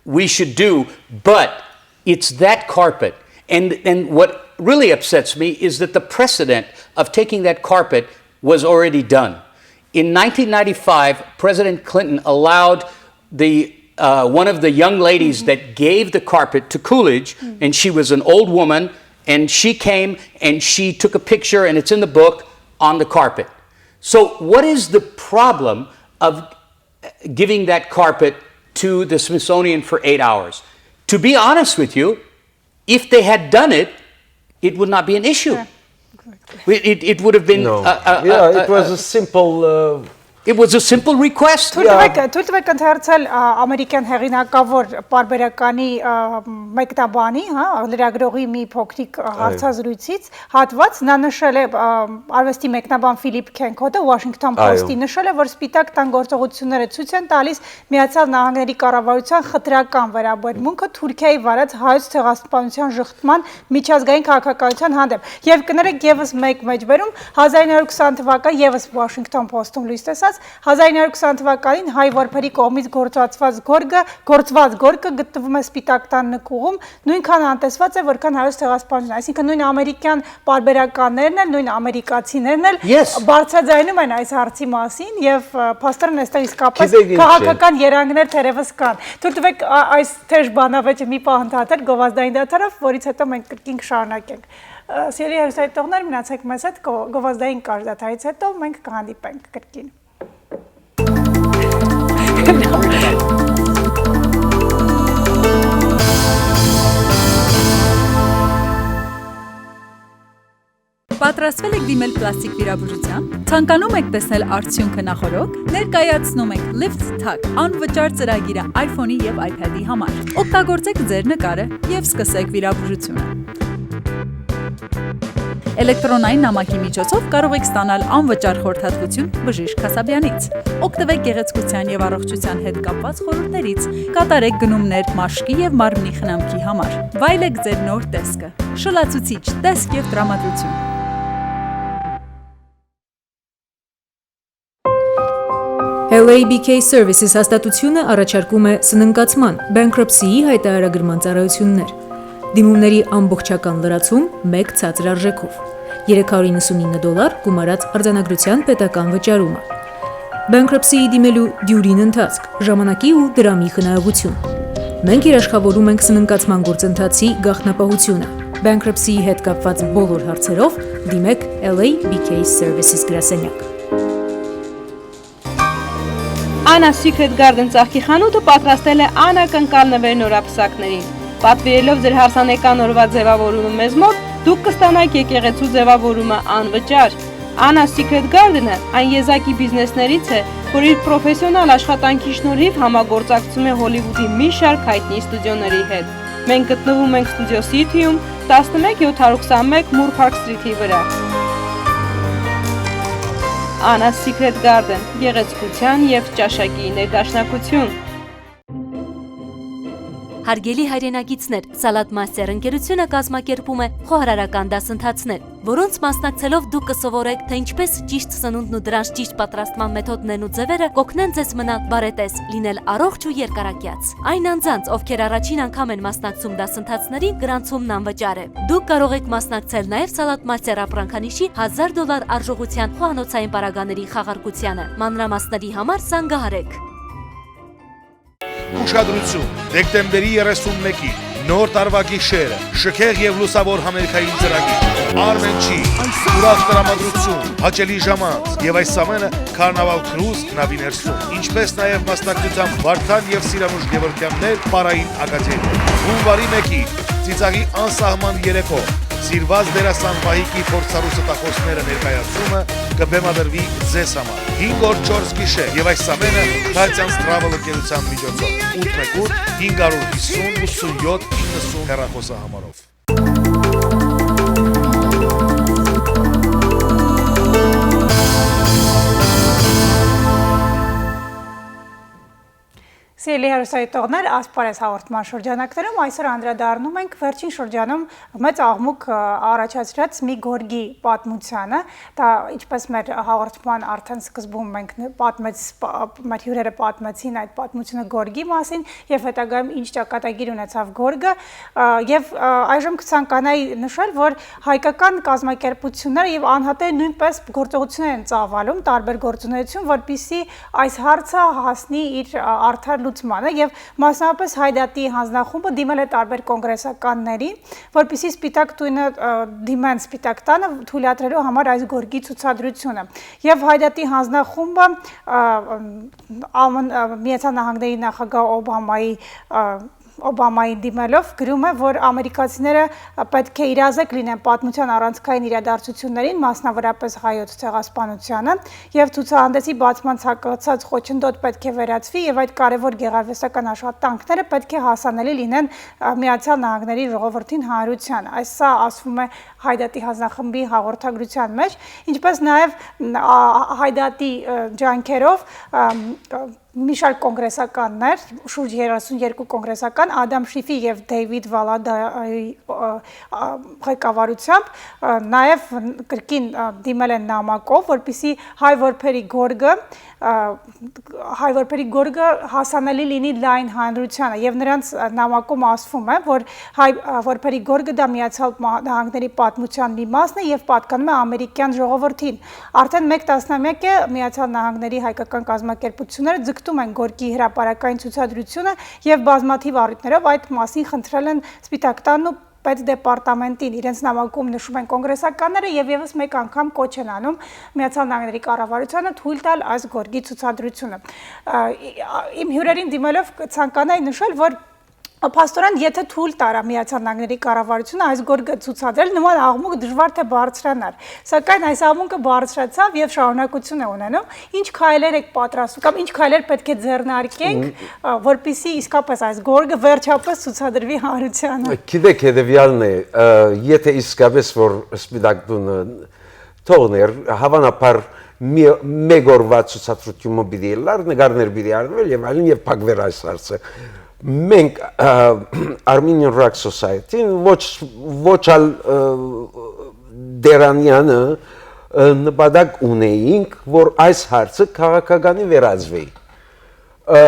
we should do, but it's that carpet. And, and what really upsets me is that the precedent of taking that carpet was already done. In nineteen ninety-five, President Clinton allowed the, uh, one of the young ladies that gave the carpet to Coolidge, and she was an old woman, and she came and she took a picture, and it's in the book, on the carpet. So, what is the problem of giving that carpet to the Smithsonian for eight hours? To be honest with you, if they had done it, it would not be an issue. Yeah, exactly. It, it, it would have been No. a, a, Yeah, a, it was a, a simple, uh, it was a simple request. Թույլ Yeah. տվեք, թույլ տվեք ընդհարցել, ա, ամերիկյան հեղինակավոր պարբերականի, ա, մեկնաբանի, հա, լրագրողի մի փոքրիկ, ա, Այո։ հարցազրույցից հատված։ Նա նշել է, ա, արվեստի մեկնաբան Ֆիլիպ Քենքոթը Washington Այո։ Post-ի նշել է, որ Սպիտակ տան գործողությունները ցոյց են տալիս Միացյալ Նահանգների կառավարության խտրական վերաբերմունքը Թուրքիայի վարած հայոց ցեղասպանության ժխտման միջազգային քաղաքականության հանդեպ։ Եվ կներեք, եւս մեկ մեջբերում, հազար ինը հարյուր քսան թվական, եւս Washington Post-ում լույս տեսած, հազար ինը հարյուր քսան թվականին հայ որբերի կողմից գործածված գորգը, գործված գորգը գտնվում է Սպիտակ տան նկուղում, նույնքան անտեսված է, որքան հայոց ցեղասպանությունը։ Այսինքն, նույն ամերիկյան պարբերականներն էլ, նույն ամերիկացիներն էլ Yes. բարձրաձայնում են այս հարցի մասին, եւ, ը, փաստորեն, այստեղ իսկապես Գիտեք ինչ է։ քաղաքական երանգներ թերեւս կան։ Թույլ տվեք, ա, այս թեժ բանավեճը մի պահ ընդհատել գովազդային դադարով, որից հետո մենք կրկին կշարունակենք։ Ը, սիրելի հեռուստադիտողներ, մնացեք մեզ հետ, գո-, գովազդային կարճ դադարից հետո մենք կհանդիպենք կրկին։ Պատրաստվել եք դիմել պլաստիկ վիրաբուժության։ Ցանկանում եք տեսնել արդյունքը նախօրոք։ Ներկայացնում ենք Lift Tag անվճար ծրագիրը iPhone-ի եւ iPad-ի համար։ Օգտագործեք ձեր նկարը եւ սկսեք վիրաբուժությունը։ Էլեկտրոնային նամակի միջոցով կարող եք ստանալ անվճար խորհրդատվություն բժիշկ Քասաբեանից։ Օգտվեք գեղեցկության եւ առողջության հետ կապված խորհուրդներից, կատարեք գնումներ մաշկի եւ մարմնի խնամքի համար։ Վայելեք ձեր նոր տեսքը։ Շլացուցիչ տեսք եւ տրամադրություն։ L A B K Services հաստատությունը առաջարկում է սննկացման, bankruptcy-ի հայտարարագրման ծառայություններ։ Դիմումների ամբողջական լրացում մեկ ցածր արժեքով։ Երեք հարյուր իննսունինը դոլար գումարած արձանագրության պետական վճարումը։ Bankruptcy-ի դիմելու դյուրին ընթացք, ժամանակի ու դրամի խնայողություն։ Մենք երաշխավորում ենք սննկացման գործընթացի գաղտնապահությունը։ Bankruptcy-ի հետ կապված բոլոր հարցերով դիմեք L A B K Services գրասենյակ։ Anna Secret Garden ծաղկի խանութը պատրաստել է անակնկալ նվեր նորապսակներին։ Պատվիրելով ձեր հարսանեկան օրուայ ձեւաւորումը մեզ մօտ, դուք կստանաք եկեղեցու ձեւաւորումը անվճար։ Anna Secret Garden-ը այն եզակի բիզնեսներից է, որ իր պրոֆեսիոնալ աշխատանքի շնորհիվ համագործակցում է Հոլիվուդի մի շարք հայտնի ստուդիոների հետ։ Մենք գտնվում ենք Studio City-ում, տասնմեկ յոթ հարյուր քսանմեկ Moore Park Street-ի վրա։ Anna Secret Garden, գեղեցկության և ճաշակի ներդաշնակություն։ Հարգելի հայրենակիցներ, Salad Master ընկերությունը կազմակերպում է խոհարարական դասընթացներ, որոնց մասնակցելով դուք կսովորեք, թե ինչպես ճիշտ սնունդն ու դրանց ճիշտ պատրաստման մեթոդներն ու ձևերը կօգնեն ձեզ մնալ բարետես, լինել առողջ ու երկարակյաց։ Այն անձանց, ովքեր առաջին անգամ են մասնակցում դասընթացներին, գրանցումն անվճար է։ Դուք կարող եք մասնակցել նաև Salad Master ապրանքանիշի հազար դոլար արժողության խոհանոցային պարագաների խաղարկությանը։ Մանրամասների համար զանգահարեք։ Ուշադրություն, դեկտեմբերի երեսունմեկի նոր տարվա գիշերը շքեղ և լուսավոր համերգային ծրագիր։ Արմենչի, ուրախ տրամադրություն, հաճելի ժամանց եւ այս ամենը Carnival Cruise նավի ներսում, ինչպես նաեւ մասնակցությամբ Վարդան եւ Սիրանուշ Գեւորգեաններ պարային ակադեմիա։ Հունուարի մէկին, ծիծաղի անսահման երեկոյ, սիրուած դերասան Վահիկի փորձառու ստախոսները ներկայացումը կը բեմադրուի ձեզ համար։ Հինգ օր չորս գիշեր եւ այս ամենը Tatians Travel ընկերության միջոցով։ Ութ մէկ ութ, հինգ հարյուր յիսուն, ութսուն յոթ, իննսուն հեռախօսահամարով։ Սիրելի հեռուստադիտողներ, Ասպարէզ հաղորդման շրջանակներում այսօր անդրադառնում ենք վերջին շրջանում մեծ աղմուկ, ը, առաջացրած մի գորգի պատմությանը։ Դա, ինչպես մեր հաղորդման արդեն սկզբում մենք ն-, պատմեց-, պա-, մեր հիւրերը պատմեցին այդ պատմությունը գորգի մասին եւ հետագայում ինչ ճակատագիր ունեցավ գորգը, ը, եւ, ը, այժմ կցանկանայի նշել, որ հայկական կազմակերպությունները եւ անհատները նոյնպես գործողություններ են ծավալում, տարբեր գործունեություն, որպեսզի այս հարցը հասնի իր, ը, արդար լուծմանը եւ մասնավորապես Հայդատի հանձնախումբը դիմել է տարբեր կոնգրեսականների, որպեսզի Սպիտակ տունը, ը, դիմեն Սպիտակ տանը թույլատրելու համար այս գորգի ցուցադրությունը։ Եւ Հայդատի հանձնախումբը, ը, մ, Ամն-, ը, Միացյալ Նահանգների նախագահ Օբամայի, ը, Օբամային դիմելով գրում է, որ ամերիկացիները, ը, պետք է իրազեկ լինեն պատմության առանցքային իրադարձություններին, մասնավորապես հայոց ցեղասպանությանը, եւ ցուցահանդեսի բացման ցանկացած խոչընդոտ պետք է վերացվի, եւ այդ կարեւոր գեղարվեստական աշխատանքները պետք է հասանելի լինեն, ը, Միացյալ Նահանգների ժողովրդին, հանրության։ Այս սա ասվում է Հայդատի հանձնախմբի հաղորդագրության մեջ, ինչպես նաեւ, մ, ա, Հայդատի, ը, ջանքերով, ը, ը, մի շարք կոնգրեսականներ, շուրջ երեսուն երկու կոնգրեսական, Ադամ Շիֆի եւ Դեյվիդ Վալադայի, ը, ը, ղեկավարությամբ, ը, նաեւ կրկին, ը, դիմել են նամակով, որպեսզի հայ որբերի գորգը, ը, հայ որբերի գորգը հասանելի լինի լայն հանրությանը, եւ նրանց, ը, նամակում ասվում է, որ հայ, ը, որբերի գորգը դա Միացյալ Մա-, Նահանգների պատմության մի մասն է եւ պատկանում է ամերիկյան ժողովրդին։ Արդեն մեկ տասնամեակ է Միացյալ Նահանգների հայկական կազմակերպությունները ձգտում են գորգի հրապարակային ցուցադրությունը եւ բազմաթիւ առիթներով այդ մասին խնդրել են Սպիտակ տանն ու պետդեպարտամենտին։ Իրենց նամակում նշում են կոնգրեսականները եւ եւս մեկ անգամ կոչ են անում Միացյալ Նահանգների կառավարությանը թույլ տալ այս գորգի ցուցադրությունը։ Ա, ի-, ա, իմ հիւրերին դիմելով կցանկանայի նշել, որ փաստորեն, եթե թույլ տարա Միացյալ Նահանգների կառավարությունը այս գորգը ցուցադրել, նման աղմուկ դժուար թե բարձրանար։ Սակայն այս աղմուկը բարձրացավ եւ շարունակություն է ունենում։ Ինչ քայլեր եք պատրաստում կամ ինչ քայլեր պետք է ձեռնարկենք, ը, որպեսզի իսկապես այս գորգը վերջապես ցուցադրվի հանրությանը։ Գիտեք, հետեւեալն է, ը, եթե իսկապես որ Սպիտակ տունը թողներ, հավանաբար մի, մեկ օրվա ցուցադրությունը պիտի ելար, նկարներ պիտի արվեր եւ այլն, եւ փակվեր այս հարցը։ Մենք, ը, Armenian Rock Society-ն ոչ, ոչ ալ, ը, Դերանյանը, ը, նպատակ ունեինք, որ այս հարցը քաղաքականի վերածվի։ Ը,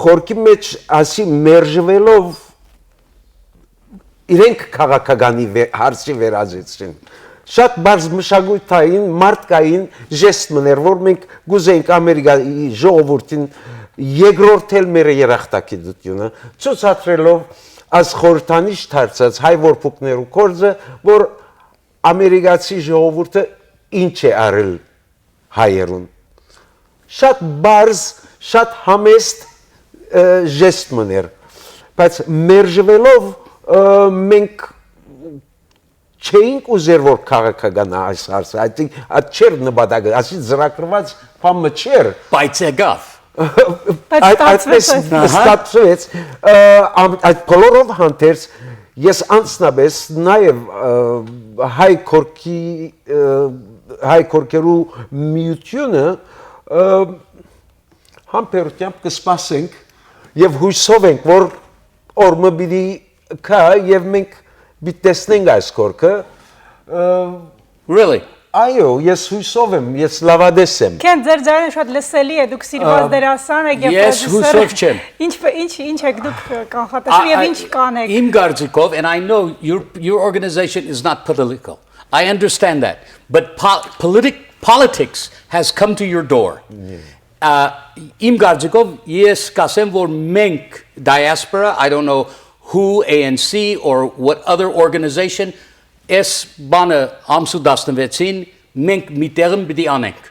խորքի մեջ ասի մերժվելով իրենք քաղաքականի վե-, հարցի վերածեցին։ Շատ բարձ մշակութային, մարդկային ժեստ մներ, որ մենք կուզենք Ամերիկայի ժողովրդին երկրորդել մեր երախտագիտությունը, ցուցադրելով այս խորհրդանիշ դարձած հայ որբուկներու կորձը, որ ամերիկացի ժողովուրդը ինչ է արել հայերուն։ Շատ բարձ, շատ համեստ, ը, ժեստ մներ, բայց մերժվելով, ը, մենք չէինք ուզեր, որ քաղաքական այս հարցը, այդ, այդ չէր նպատակը, ասի ծրագրված բան մը չէր։ Բայց եկավ։ Բայց այդ, այդպես ստացվեց, այ։ Ահա։ Ստացվեց, ը, ամ-, այդ բոլորով հանդերձ ես անձնապես նաև, ը, հայ քորքի, ը, հայ քորքերու միությունը, ը, համբերությամբ կսպասենք եւ հույսով ենք, որ օրը պիտի գայ եւ մենք պիտի տեսնենք այս քորքը, ը, Really? Այո, ես հույսով եմ, ես լավատես եմ։ Քեն ձեր ձայնը շատ լսելի է, դուք սիրված Ա, դերասան եք եւ ես պրոդյուսեր։ Հույսով չեմ։ Ինչ, ինչ, ինչ եք դուք կանխատեսում I, եւ I, ինչ կանեք։ Իմ կարծիքով, and I know your, your organization is not political. I understand that. But po-, politic, politics has come to your door. Yeah. Ա, իմ կարծիքով, ես կասեմ, որ մենք, diaspora, I don't know who, A N C or what other organization, այս բանը ամսու տասնվեցին մենք մի տեղում պիտի անենք.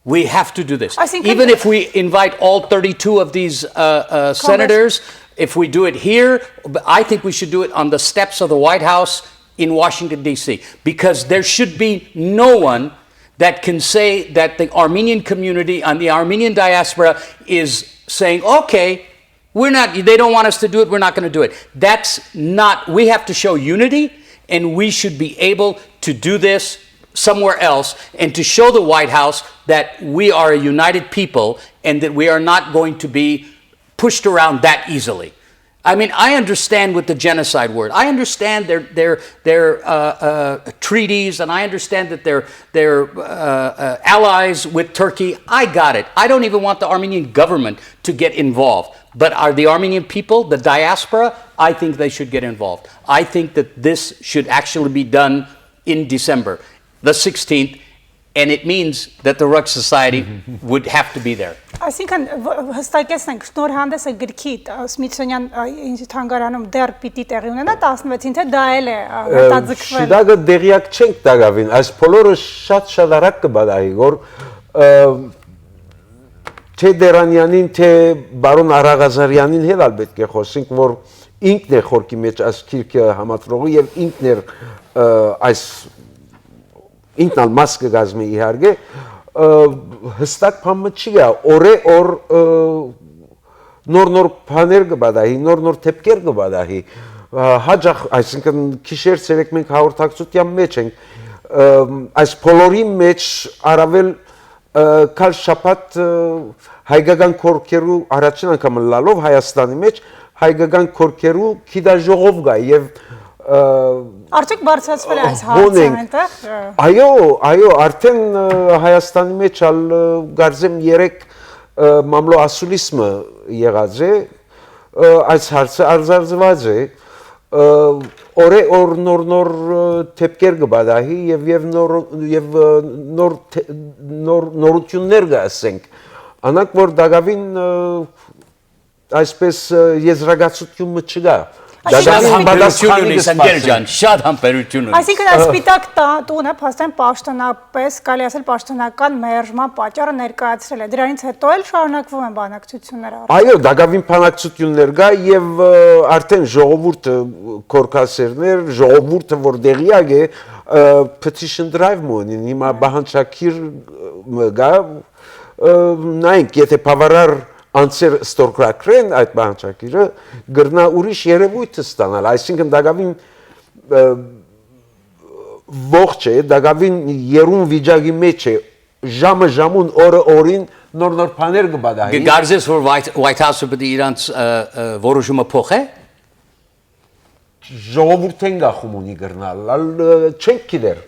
We have to do this. Այսինքն Even if we invite all thirty-two of these uh, uh, senators, if we do it here, I think we should do it on the steps of the White House in Washington, D C, because there should be no one that can say that the Armenian community and the Armenian diaspora is saying, okay, we're not, they don't want us to do it, we're not going to do it. That's not, we have to show unity, and we should be able to do this somewhere else and to show the White House that we are a united people and that we are not going to be pushed around that easily. I mean, I understand with the genocide word. I understand their their their uh, uh, treaties, and I understand that they're they're uh, uh, allies with Turkey. I got it. I don't even want the Armenian government to get involved. But are the Armenian people, the diaspora? I think they should get involved. I think that this should actually be done in December, the sixteenth, and it means that the Rock Society would have to be there. Այսինքն, վ- հստակեցնենք, շնորհանդեսը գրքի ը, Սմիթսոնյան ը, ինս- թանգարանում դեռ պիտի տեղի ունենա տասնվեցին, թե դա էլ է ը, Ը, հետաձգվել։ Շիտակը դեղյակ չենք տակավին, այս բոլորը շատ շատ արագ կը պատահի, որ ը, թե Դերանյանին, թե բարոն Արաղազարյանին հետ ալ պէտք է խոսենք, որ ինքն է խորքի մեջ այս գիրքը համադրողը եւ ինքն էր ը, այս ինքն ալ մաս կը կազմի իհարկե, ը, հստակ բան մը չի գա, օրէ օր ը, նոր նոր բաներ կը պատահի, նոր նոր դեպքեր կը պատահի։ Ը, Հաճախ, այսինքն գիշեր ցերեկ մենք հաղորդակցության մեջ ենք, ը, այս բոլորի մեջ առավել ը, քալ շաբաթ ը, հայկական քորքերու առաջին անգամ ըլլալով Հայաստանի մեջ հայկական քորքերու գիտաժողով կայ եւ ը, Արդյոք բարձրացվել է այս հոն հարցը ենք։ Այնտեղ։ Ը, Այո, այո, արդեն ը, Հայաստանի մեջ ալ ը, կարծեմ երեք ը, մամլո ասուլիսմը եղած է, ը, այս հարցը արձարծված է, ը, օրէ օր նոր նոր ը, դեպքեր կը պատահի եւ եւ նոր եւ ը, նոր թե- նոր նորություններ կը ասենք, անանք որ դակավին ը, այսպես ը, եզրակացություն մը չկա։ Շատ Դակավին համբերություն պատասխանի ունի, կը Սանգեր սպասենք։ Ջան, շատ համբերություն ունի։ Այսինքն այս սպիտակ տա- տունը փաստորեն պաշտոնապես, կարելի ասել, պաշտոնական մերժման պատճառը ներկայացրել է։ Դրանից հետո էլ շարունակվում են բանակցությունները արդյոք։ Այո, դակավին բանակցություններ կա եւ ը, արդեն ժողովուրդը, կորքասերներ, ժողովուրդը որ դեղյակ է, ը, petition drive մը ունին, հիմա պահանջագիր մը կա, ը, նայենք, եթե բավարար անձեր ստորագրակրեն այդ պահանջագիրը, կրնա ուրիշ երևույթ ստանալ, այսինքն դակավին ը, ողջ է, դակավին երուն վիճակի մեջ է, ժամը ժամուն, օրը օրին նոր նոր բաներ կը պատահի։ Կկարծես որ White, White House-ը պիտի իրանց ը, ը, որոշումը փոխե։ Ժողովուրդեն գախում ունի կրնալ, ալ, ը, չենք գիտեր,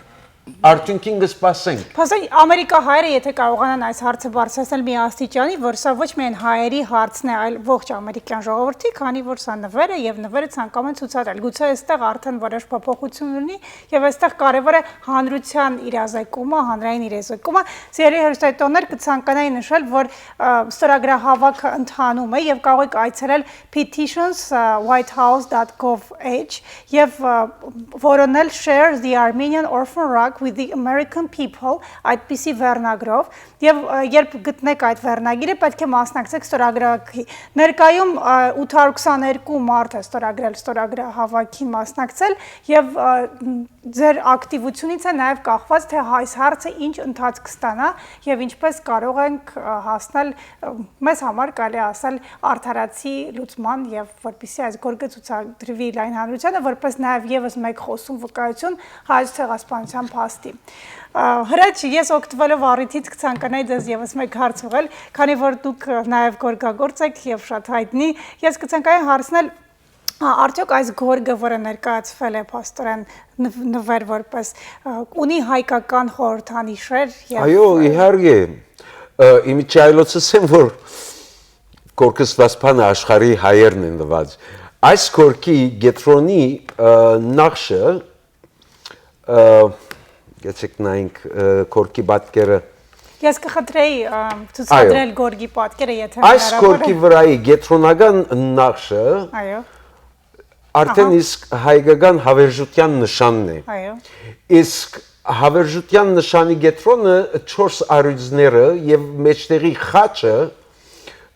արդյունքին կը սպասենք։ Փաստորեն Ամերիկահայերը, եթե կարողանան այս հարցը բարձրացնել մի աստիճանի, որ սա ոչ միայն հայերի հարցն է, այլ ողջ ամերիկյան ժողովրդի, քանի որ սա նվեր է եւ նվերը ցանկանում են ցուցադրել։ Գուցե այստեղ արդեն որոշ փոփոխություն ունի եւ այստեղ կարեւոր է հանրության իրազեկումը, հանրային իրազեկումը։ Սիրելի հեռուստայտողներ, կցանկանայի նշել, որ ը, ստորագրահավաքը ընթանում է եւ կարող եք այցելել petitions whitehouse.gov-h եւ ը, որոնել Share the Armenian Orphan Rock with the American People այդպիսի վերնագրով եւ ը, երբ գտնեք այդ վերնագիրը, պետք է մասնակցեք ստորագրահավաքի։ Ներկայում ը, ութ հարյուր քսաներկու մարդ է ստորագրել, ստորագրահավաքին մասնակցել եւ ը, ձեր ակտիվությունից է նաեւ կախված, թե այս հարցը ինչ ընթացք ստանա եւ ինչպես կարող ենք ը, հասնել ը, մեզ համար կարելի է ասել արդարացի լուծման եւ որպեսզի այս գորգը ցուցադրվի լայն հանրությանը, որպես նաեւ եւս մեկ խոսուն վկայություն հայոց ցեղասպանության փաստի։ Ը, Հրաչ, ես օգտվելով առիթից կցանկանայի ձեզ եւս մեկ հարց ուղղել, քանի որ դուք ը, նաեւ գորգագործ եք եւ շատ հայտնի, ես կցանկանայի հարցնել, ա, արդյոք այս գորգը, որը ներկայացվել է փաստորեն նվ- նվեր որպես, ը, ունի հայկական խորհրդանիշեր եւ Այո, իհարկե, ը, իմիջայլոցս եմ, որ կորկսված բանը աշխարհի հայերն են տված։ Այս կորքի կեդրոնի ը, նախշը, ը, գեցեք նայենք ը, կորքի պատկերը։ Ես կխնդրեի ը, ցուցադրել Այո։ Գորգի պատկերը, եթե Այս հնարավոր է։ Կորքի վրայի կեդրոնական նախշը Այո։ արդեն Ահա։ իսկ հայկական հավերժութեան նշանն է։ Այո։ Իսկ հավերժութեան նշանի կեդրոնը չորս առիւծները եւ մէջտեղի խաչը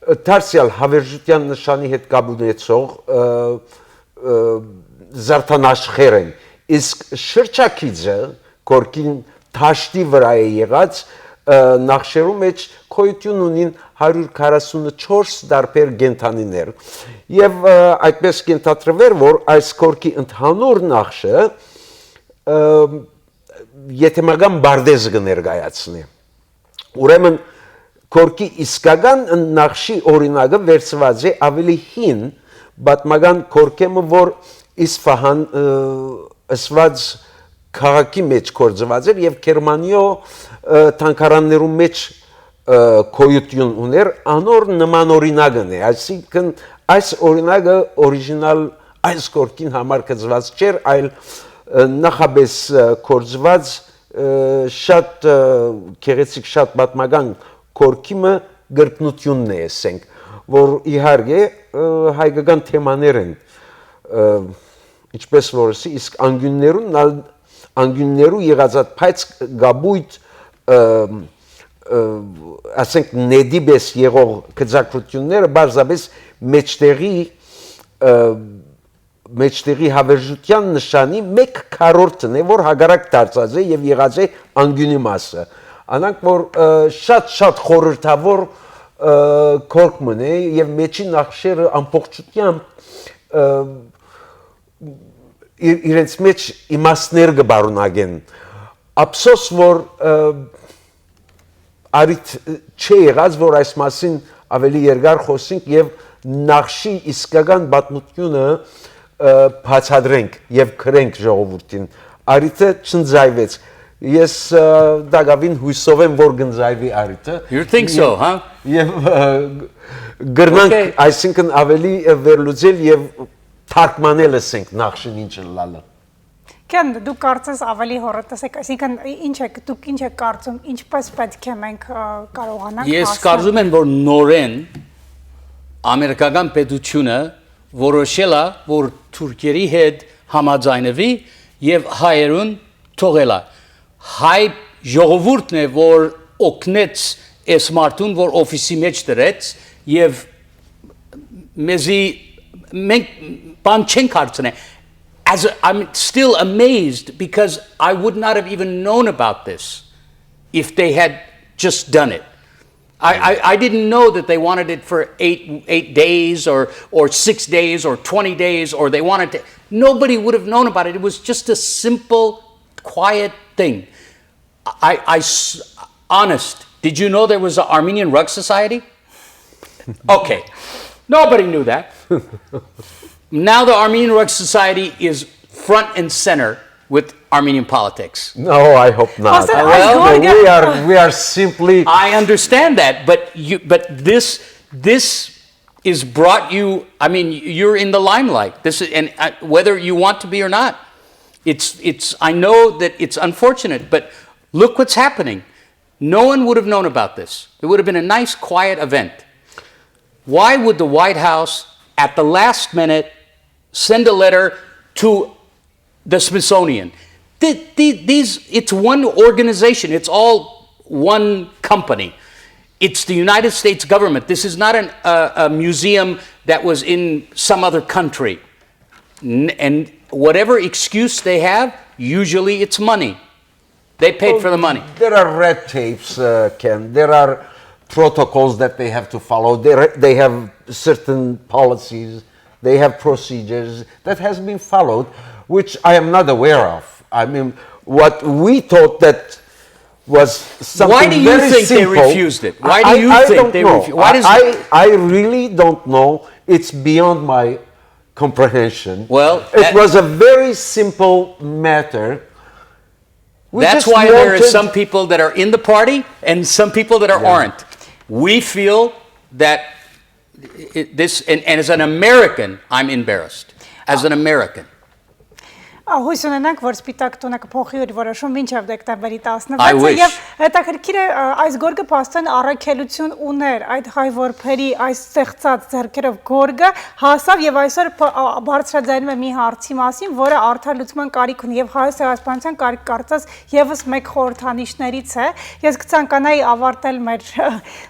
դարձեալ հավերժութեան նշանի հետ կապ ունեցող, ը, ը, զարդանաշխեր են։ Իսկ շրջագիծը, կորքին դաշտի վրայ է եղած, ը, նախշերու մէջ գոյութիւն ունին հարիւր քառասունչորս տարբեր կենդանիներ։ Եւ, ը, այդպես կ'ենթադրուէր, որ այս կորքի ընդհանուր նախշը, ը, եթեմական պարտեզը կը ներկայացնէ։ Ուրեմն, կորքի իսկական նախշի օրինակը վերցուած է աւելի հին պատմական կորքէ մը, որ Իսֆահան, ը, ըսուած քաղաքի մէջ գործուած էր եւ Գերմանիոյ, ը, թանգարաններու մէջ, ը, գոյութիւն ունէր, անոր նման օրինակն է, այսինքն այս օրինակը օրիգինալ այս կորքին համար գծուած չէր, այլ, ը, նախապէս, ը, գործուած, ը, շատ, ը, գեղեցիկ, շատ պատմական կորքի մը կրկնութիւնն է, ասենք, որ իհարկե, ը, հայկական թեմաներ են, ը, ինչպես որ ասի, իսկ անկիւններուն ալ, անկիւններու եղած այդ, բայց կապոյտ, ը, ը, ասենք, նետի պես եղող գծագրութիւնները պարզապէս մէջտեղի, ը, մէջտեղի հավերժութեան նշանի մէկ քառորդն է, որ հակառակ դարձած է եւ եղած է անկիւնի մասը։ Անանք որ, ը, շատ-շատ խորհրդաւոր, ը, կորք մըն է եւ մէջի նախշերը ամբողջութեամբ, ը, իր-, իրենց մէջ իմաստներ կը պարունակեն։ Ափսոս որ, ը, առիթ չէ եղած, որ այս մասին աւելի երկար խօսենք եւ նախշի իսկական պատմութիւնը, ը, բացատրենք եւ գրենք ժողովուրդին։ Առիթը չընծայվեց։ Ես, ը, տակաւին յուսով եմ, որ կընծայվի առիթը։ You think so, Եւ, huh? Եւ, ը, կրնանք, Okay. այսինքն, աւելի, ը, վերլուծել եւ թարգմանել, ասենք, նախշին ինչ ըլլալը։ Քեն, դուք կարծես աւելի հոռետես եք, այսինքն, ի-, ինչ եք, դուք ինչ եք կարծում, ինչպես պէտք է մենք, ը, կարողանանք Ես հասնել կարծում եմ, որ նորէն ամերիկական պետութիւնը որոշել է, որ թուրքերի հետ համաձայնվի եւ հայերուն թողել է։ Հայ ժողովուրդն է, որ օգնեց այս մարդուն, որ օֆիսի մեջ դրեց եւ մեզի մենք բան չենք հարցնե։ As a, I'm still amazed because I would not have even known about this if they had just done it. I, I, I didn't know that they wanted it for eight, eight days or, or six days or twenty days, or they wanted to. Nobody would have known about it. It was just a simple, quiet thing. I, I s-, honest, did you know there was an Armenian Rug Society? Okay. Nobody knew that. Now the Armenian Rug Society is front and center with Armenian politics. No, I hope not. Well, we are, we are simply I understand that, but you, but this, this is brought you, I mean, you're in the limelight. This is, and, uh, whether you want to be or not, it's, it's, I know that it's unfortunate, but look what's happening. No one would have known about this. It would have been a nice, quiet event. Why would the White House, at the last minute, send a letter to the Smithsonian? Th-, th-, these, it's one organization. It's all one company. It's the United States government. This is not an, uh, a museum that was in some other country. N-, and whatever excuse they have, usually it's money. They paid for the money. There are red tapes, uh, Ken. There are protocols that they have to follow. They re-, they have certain policies. They have procedures that has been followed, which I am not aware of. I mean, what we thought that was something Why do you very think they simple. refused it? Why do I, you I think don't they know. refu-, why I, does I, I really don't know. It's beyond my comprehension. Well, It that was a very simple matter. We That's just why there are wanted some people that are in the party and some people that are Yeah. aren't. We feel that it, this, and, and as an American, I'm embarrassed. As an American. Ա, հույս ունենանք, որ Սպիտակ տունը կփոխի իր որոշում մինչեւ դեկտեմբերի տասնվեցը։ I wish. Եվ հետաքրքիր է, ա, այս գորգը փաստորեն առաքելություն ուներ այդ հայ որբերի այս ստեղծած ձեռքերով գորգը, հասաւ եւ այսօր բ-, ա, բարձրաձայնում է մի հարցի մասին, որը արդար լուծման կարիք ունի եւ հայոց ցեղասպանության կարիք կարծես եւս մեկ խորհրդանիշներից է։ Ես կցանկանայի ավարտել մեր,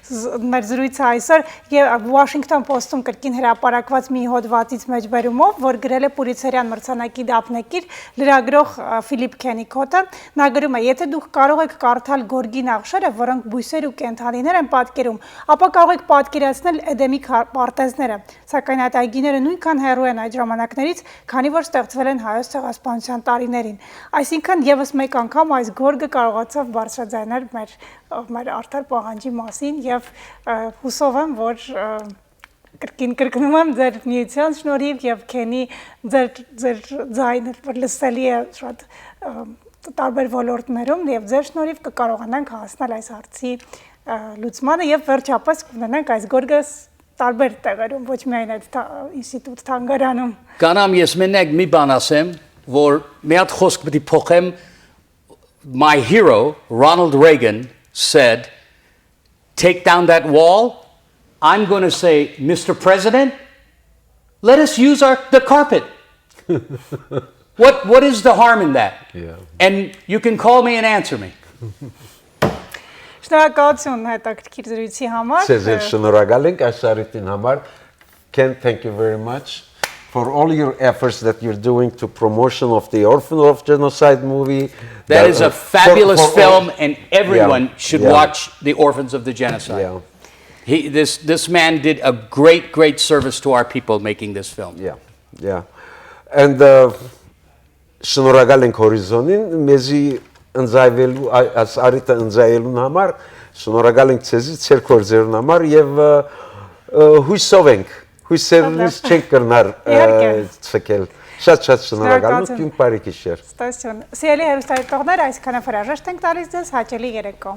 զ-, մեր զրույցը այսօր Եվ Washington Post-ում կրկին հրապարակված մի հոդվածից մեջբերումով, որ գրել է Պուլիցերյան մրցանակի դափնեկիր լրագրող, ը, Ֆիլիպ Քենիքոթը, նա գրում է. «Եթե դուք կարող եք կարդալ գորգի նախշերը, որոնք բույսեր ու կենդանիներ են պատկերում, ապա կարող եք պատկերացնել Էդեմի քար-, պարտեզները, սակայն այդ այգիները նոյնքան հեռու են այդ ժամանակներից, քանի որ ստեղծվել են հայոց ցեղասպանության տարիներին»։ Այսինքն, եւս մեկ անգամ այս գորգը կարողացաւ բարձրաձայնել մեր, մեր արդար պահանջի մասին եւ, ը, հուսով եմ, որ, ը, կրկին կրկնում եմ, ձեր միության շնորհիվ եւ քենի ձեր, ձեր ձայնը, որ լսելի է շատ, ը, տարբեր ոլորտներում, եւ ձեր շնորհիվ կկարողանանք հասնել այս հարցի, ը, լուծմանը եւ վերջապես կունենանք այս գորգը ս-, տարբեր տեղերում, ոչ միայն այդ թա-, ինստիտուտ թանգարանում։ Կանամ ես մենակ մի բան ասեմ, որ մի հատ խոսք պիտի փոխեմ. My hero, Ronald Reagan, said, "Take down that wall." I'm gonna say, "Mister President, let us use our, the carpet." What, what is the harm in that? Yeah. And you can call me and answer me. Շնորհակալություն հետաքրքիր զրույցի համար։ Ձեզ էլ շնորհակալ ենք այս առիթին համար։ Ken, thank you very much for all your efforts that you're doing to promotion of the Orphan of Genocide movie. That is a fabulous film, and everyone should watch The Orphans of the Genocide. Yeah. He, this, this man did a great, great service to our people making this film. Yeah, yeah. And, uh, շնորհակալ ենք Հորիզոնին, մեզի ընծայվելու, ա-, այս առիթը ընծայելուն համար, շնորհակալ ենք ձեզի, ձեր գործերուն համար եւ, ը, ը, հույսով ենք, հույսերնից չենք կրնար, ը, Իհարկե։ Ցկել։ Շատ, շատ շնորհակալություն, շնորհակալություն։ Թիմ բարի գիշեր։ Ստացիոն։ Սիրելի հեռուստայերթողներ, այսքանը հրաժեշտ ենք տալիս ձեզ, հաճելի երեկո։